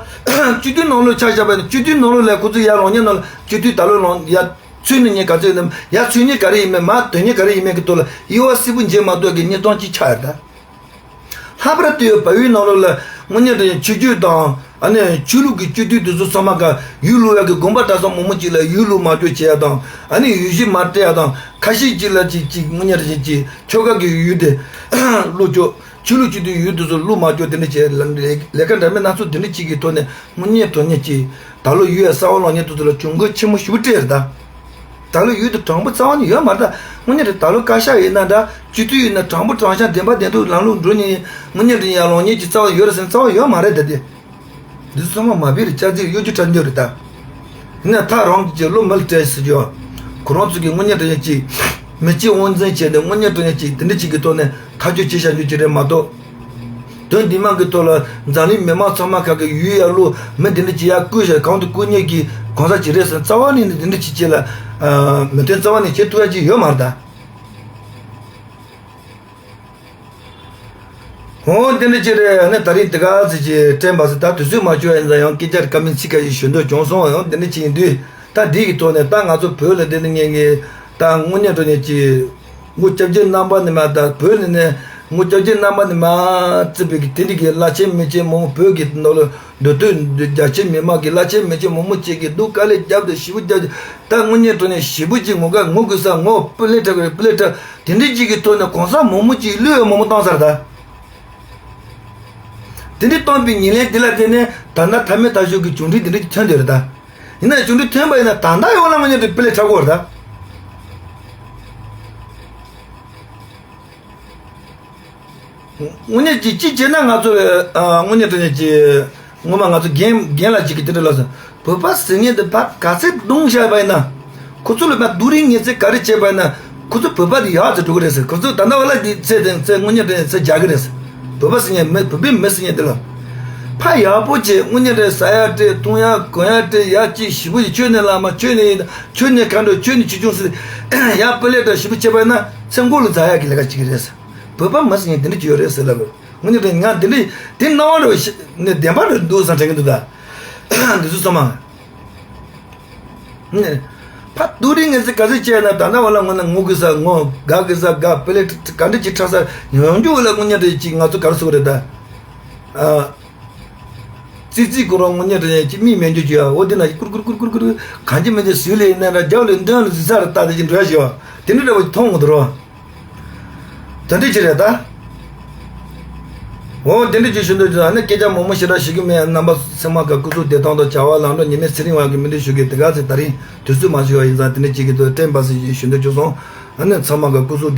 སྤྱི་འཐུས་ནང་ལོགས་ཆ་བཞག་པ་ཡིན་ན་སྤྱི་འཐུས་ནང་ལོགས་ལ་ཁོ་ཚོ་ཡར་ལངས་མཁན་ནང་ལ་སྤྱི་འཐུས་ད་ལོ་ལངས་ཡ་ཚུད་ནས་ཉེས་ག་ཚོད་ཡིན་ནམ། ཡ་ཚུད་ཉེས་ག་རེ་ཡིན་མིན། མ་དོན་གཉེར་ག་རེ་ཡིན་མིན་གི་ཐོག་ལ་དབྱེ་བ་གསལ་པོ་འབྱེད་མ་ཐུབ་གི་གནས་སྟངས་ཅིག་ཆགས་ཡོད་ད། ལྷག་པར་དུ་བལ་ཡུལ་ནང་ལོགས་ལ་དངོས་གནས་དྲང་གནས་ཆོས་བརྒྱུད་དང་ཨ་ནི་ཆོས་ལུགས་ཀྱི་སྤྱི་འཐུས་དེ་ཚོ་ཚང་མ་ག་ཡུལ་ལུང་ཡ་གི་དགོན་པ་གྲྭ་ཚང་མང་པོ་ཅིག་ལ་ཡུལ་ལུང་མ་འཇོག་བྱེད་ཡ་དང་། ཨ་ནི་འོས་གཞི་མ་སྤྲད་ཡ་དང་། ཁ་ཤས་ཅིག་ལ་ཅིག་ཅིག་དངོས་གནས་དྲང་གནས་ཅིག་ཆོལ་ཁ་གི་ཡུལ་དེ་ལུང་འཇོག་ཆོས་ལུགས་སྤྱི་འཐུས་ཡུལ་དེ་ཚོ་ལུང་མ་འཇོག་དེ་འདྲ་བྱས་ལ་ལས་ལས་ཀ་འདྲ་མིན་སྣ་ཚོགས་དེ་འདྲ་ཅིག་གི་ཐོག་ནས་དངོས་གནས་དྲང་གནས་ཅིག་ད་ལོ་ཡུལ་ཡ་གསར་པ་ལངས་མཁན་དེ་ཚོ་ལ་གྱོང་གུན་ཆེན་པོ་ཞེ་པོ་སྤྲད་རེད་ད། ད་ལོ་ཡུལ་དུ་དྲང་པོ་རྩ་བ་ནས་ཡོད་མ་རེད་ད། དངོས་གནས་རེད། ད་ལོ་བཀའ་ཤག་ཡིན་ན་འདྲ། སྤྱི་འཐུས་ཡིན་ན་དྲང་པོ་དྲང་བཞག་བདེན་པ་བདེན་ཐོག་ལམ་ལུགས་འགྲོ་མཁན་ཡིན། དངོས་གནས་དྲང་གནས་ཡར་ལངས་མཁན་གྱི་རྩ་བ་ཡོད་རེད་ཟེར་ན་རྩ་བ་ཡོད་མ་རེད་ད་དེ། འདི་ཚོ་ཚང་མ་མ་བིར་ལྕགས་རྩིས་གཡོ་སྒྱུ་འཁྲབ་རྒྱུ་རེད་ད། ཡིན་ན་ཐག་རང་གི་བློ་མི་ལ་སྤྲད་ཟེར་རྒྱུ། ཁོ་རང་ཚོ་གི་དངོས་གནས་དྲང་གནས་ཅིག་མི་གཅིག་དབང་འཛིན་བྱས་ཏེ་དངོས་གནས་དྲང་གནས་ཅིག་དེ་འདྲ་ཅིག་གི་ཐོག་ནས་ཐག་གཅོད་བྱེད་བཞག་རྒྱུ་ཅིག་རེད་མ་གཏོགས། དོན་འདི་མང་གི་ཐོག་ལ་འཛམ་གླིང་མི་མང་ཚང་མ་ཁག་གི་ཡུལ་ཡར་ལུང་མི་དེ་འདྲ་ཅིག་ཡར་བསྐོས་བཞག་གང་དུ་བསྐོས་མཁན་གྱི་གང་ཟག་ཅིག་རེད་ཟེར་ན་རྩ་བ་ནས་ནི་དེ་འདྲ་ཅིག་ཅིག་ལ་མི་མཐུན་རྩ་བ་ནས་བྱེད་ཐུབ་ཡ་ཅིག་ཡོད་མ་རེད་ད། འོ་དེ་འདྲ་ཅིག་རེད། ཨ་ནི་ད་རིང་དེ་ག་ཚོད་ཅིག་དྲན་པ་ཟེར། ད་དུས་ཚོད་མ་འཁྱོལ་ཡིན་ཙང་ཡང་སྐད་ཆ་རེ་བཀའ་མོལ་ཚིག་ཁ་ཞིག་ཞུ་འདོད་བྱུང་སོང་། ཡང་དེ་འདྲ་ཅིག་ཡིན་དུས་ད་འདི་གི་ཐོག་ནས་ད་ང་ཚོ་བོད་ལ་བསྡད་ནས་ངེད་ཀྱི་ད་དངོས་གནས་དྲང་གནས་ཅིག་ངོ་སྐྱབས་རྗེ་རྣམ་པ་ནས་མ་ད་བོད་ནས་ནས་ངོ་སྐྱབས་རྗེ་རྣམ་པ་ནས་མ་བརྩིས་པའི་གི་དེ་འདྲ་གི་བླ་ཆེན་མི་ཆེན་མང་པོ་བོད་ཀྱི་ནང་ལ་འདུག་དུས་རྒྱ་ཆེ་མི་མང་གི་བླ་ཆེན་མི་ཆེན་མང་པོ་ཅིག་གིས་སྡུག་དཀའ་ལས་བརྒྱབ་དང་ཞེ་པོ་བརྒྱབ། ད་དངོས་གནས་དྲང་གནས་ཞེ་པོ་ཅིག་ངོ་དགའ་ངོ་དགའ་ས་ངོ་སྤུ་ལེ་དྲག་གི་རེད། སྤུ་ལེ་དྲག་དེ་འདྲ་ཅིག་གི་ཐོག་ནས་གང་ཟག་མང་པོ་ཅིག་བློས་མང་པོ་བཏང་ཚར་ད། དེ་འདྲ་བཏང་པའི་ཉེར་ལེན་དེ་ལ་བརྟེན་ནས་ད་ལྟ་མཐའ་མའི་མཐའ་མཇུག་གི་བྱུང་འཕྲིན་དེ་འདྲ་ཅིག་ཐོན་བསྡད་རེད་ད། ཡིན་ན་བྱུང་འཕྲིན་ཐོན་པ་ཡིན་ན་ད་ལྟ་ཡོང་ལ་དངོས་གནས་དྲང་གནས་སྤུ་ལེ་དྲག་གོ་རེད་ད། དངོས་གནས་ཀྱི་གཅིག་བྱས་ན་ང་ཚོ་ཨ་དངོས་གནས་དྲང་གནས་ཀྱི་སྔོན་མ་ང་ཚོ་རྒན་རྒན་ལགས་ཅིག་གིས་དེ་འདྲ་ལབ་སོང་། བོད་པ་ཟེར་མཁན་དེ་ཕར་ག་ཚད་རྡུང་བཞག་པ་ཡིན་ན། ཁོ་ཚོ་ལ་ཕར་སྡུག་རུས་ངན་ཚད་ག་རེ་བྱས་པ་ཡིན་ན། ཁོ་ཚོ་བོད་པ་དེ་ཡག་ཚད་འགྲོ་གི་རེད་ཟེར། ཁོ་ཚོ་ད་ལྟ་བ་ལ་དེ་ཚད་དེ་ཚད་དངོས་གནས་དྲང་གནས་ཚད་རྒྱག་གི་རེད་ཟེར། བོད་པ་ཟེར་མཁན་མི་བོད་པའི་མི་ཟེར་མཁན་དེ་ལ་ཕར་ཡག་པོ་བྱས་དངོས་གནས་དྲང་གནས་ཟ་ཡ་སྤྲད། འཐུང་ཡ་གོན་ཡ་སྤྲད། ཡ་གཅིག་ཞེ་པོ་ཞིག་ཁྱོད་ནས་བླ་མ། ཁྱོད་ནས་ཡིན། ཁྱོད་ནས་མཁའ་འགྲོ། ཁྱོད་ནས་ཆོས་སྐྱོང་ཟེར། ཡ་སྤུ་ལེ་དྲག་ཞེ་པོ་བྱས་པ་ཡིན་ན་ཚེ་མགོ་ལ་འཛག་ཡག་གི་ལས་ཀ་བྱེད་ཀྱི་རེད་ཟེར། བོད་པ་མི་ཟེར་མཁན་དེ་འདྲ་ཅིག་ཡོད་རེད་ཟེར་ལབ་དགོས། དངོས་གནས་དྲང་གནས་ང་དེ་འདྲ་དེ་སྣང་བ་འདྲ་བོ་ཞིག་ནས་བདེན་པ་འདྲ་འདུག་བསམ་དྲན་གྱི་འདུག་ད། འདི་ཚོ་ཚང་མ། ཕར་སྡུག་རུས་ངན་ཚད་ག་ཚོད་བྱས་ན་ད་ལྟ་བ་ལ་ངོ་ན་ངུ་གི་ས་ངུ། དགའ་གི་ས་དགའ། སྤུ་ལེ་ག་འདྲ་ཅིག་དྲག་ས་ཡོང་རྒྱུ་བ་ལ་དངོས་གནས་དྲང་གནས་ཅིག་ང་ཚོ་ག་རེ་ཟེར་དགོས་རེད་ད། ཨ། ཙི་ཙི་ཁོ་རང་དངོས་གནས་དྲང་གནས་ཅིག་མིག་མེད་རྒྱུ་ཅིག་ཡ། འོ་དེ་ན་ཀུར་ཀུར་ཀུར་ཀུར་ཀུར་གང་ཅི་མི་ཅི་ཟུས་ལེ་ཡིན་ན་ར་རྒྱབ་ལ་མདུན་ལ་ཟུས་ས་ར་ལྟ་དེ་ཅིག་འགྲོ་ཡ་ཞིག་ཡ། དེ་འདྲ་འདྲ་བ་ཅིག་མཐོང་ངོ་དོ་རོ། དེ་འདྲ་ཅིག་རེད་ད། འོ་དེ་འདྲ་ཅིག་ཞུ་འདོད་ཅིག་ཨ་ནི་སྐད་ཆ་མང་མང་ཞེ་དྲག་ཞུ་གི་མེད། རྣམ་པ་ཚང་མ་གི་སྐུ་གཟུགས་བདེ་ཐང་དང་བྱ་བ་ལམ་འགྲོ་ཉི་མའི་ཚེ་རིང་བ་གི་སྨོན་འདུན་ཞུ་གི། དེ་ག་ཚེ་ད་རིང་དུས་ཚོད་མ་ཞུ་བ་ཡིན་ཙང་དེ་འདྲ་ཅིག་གི་དོན་དྲན་པ་སེ་ཞུ་འདོད་ཅིག་སོང་། ཨ་ནི་ཚང་མ་གི་སྐུ་གཟུགས།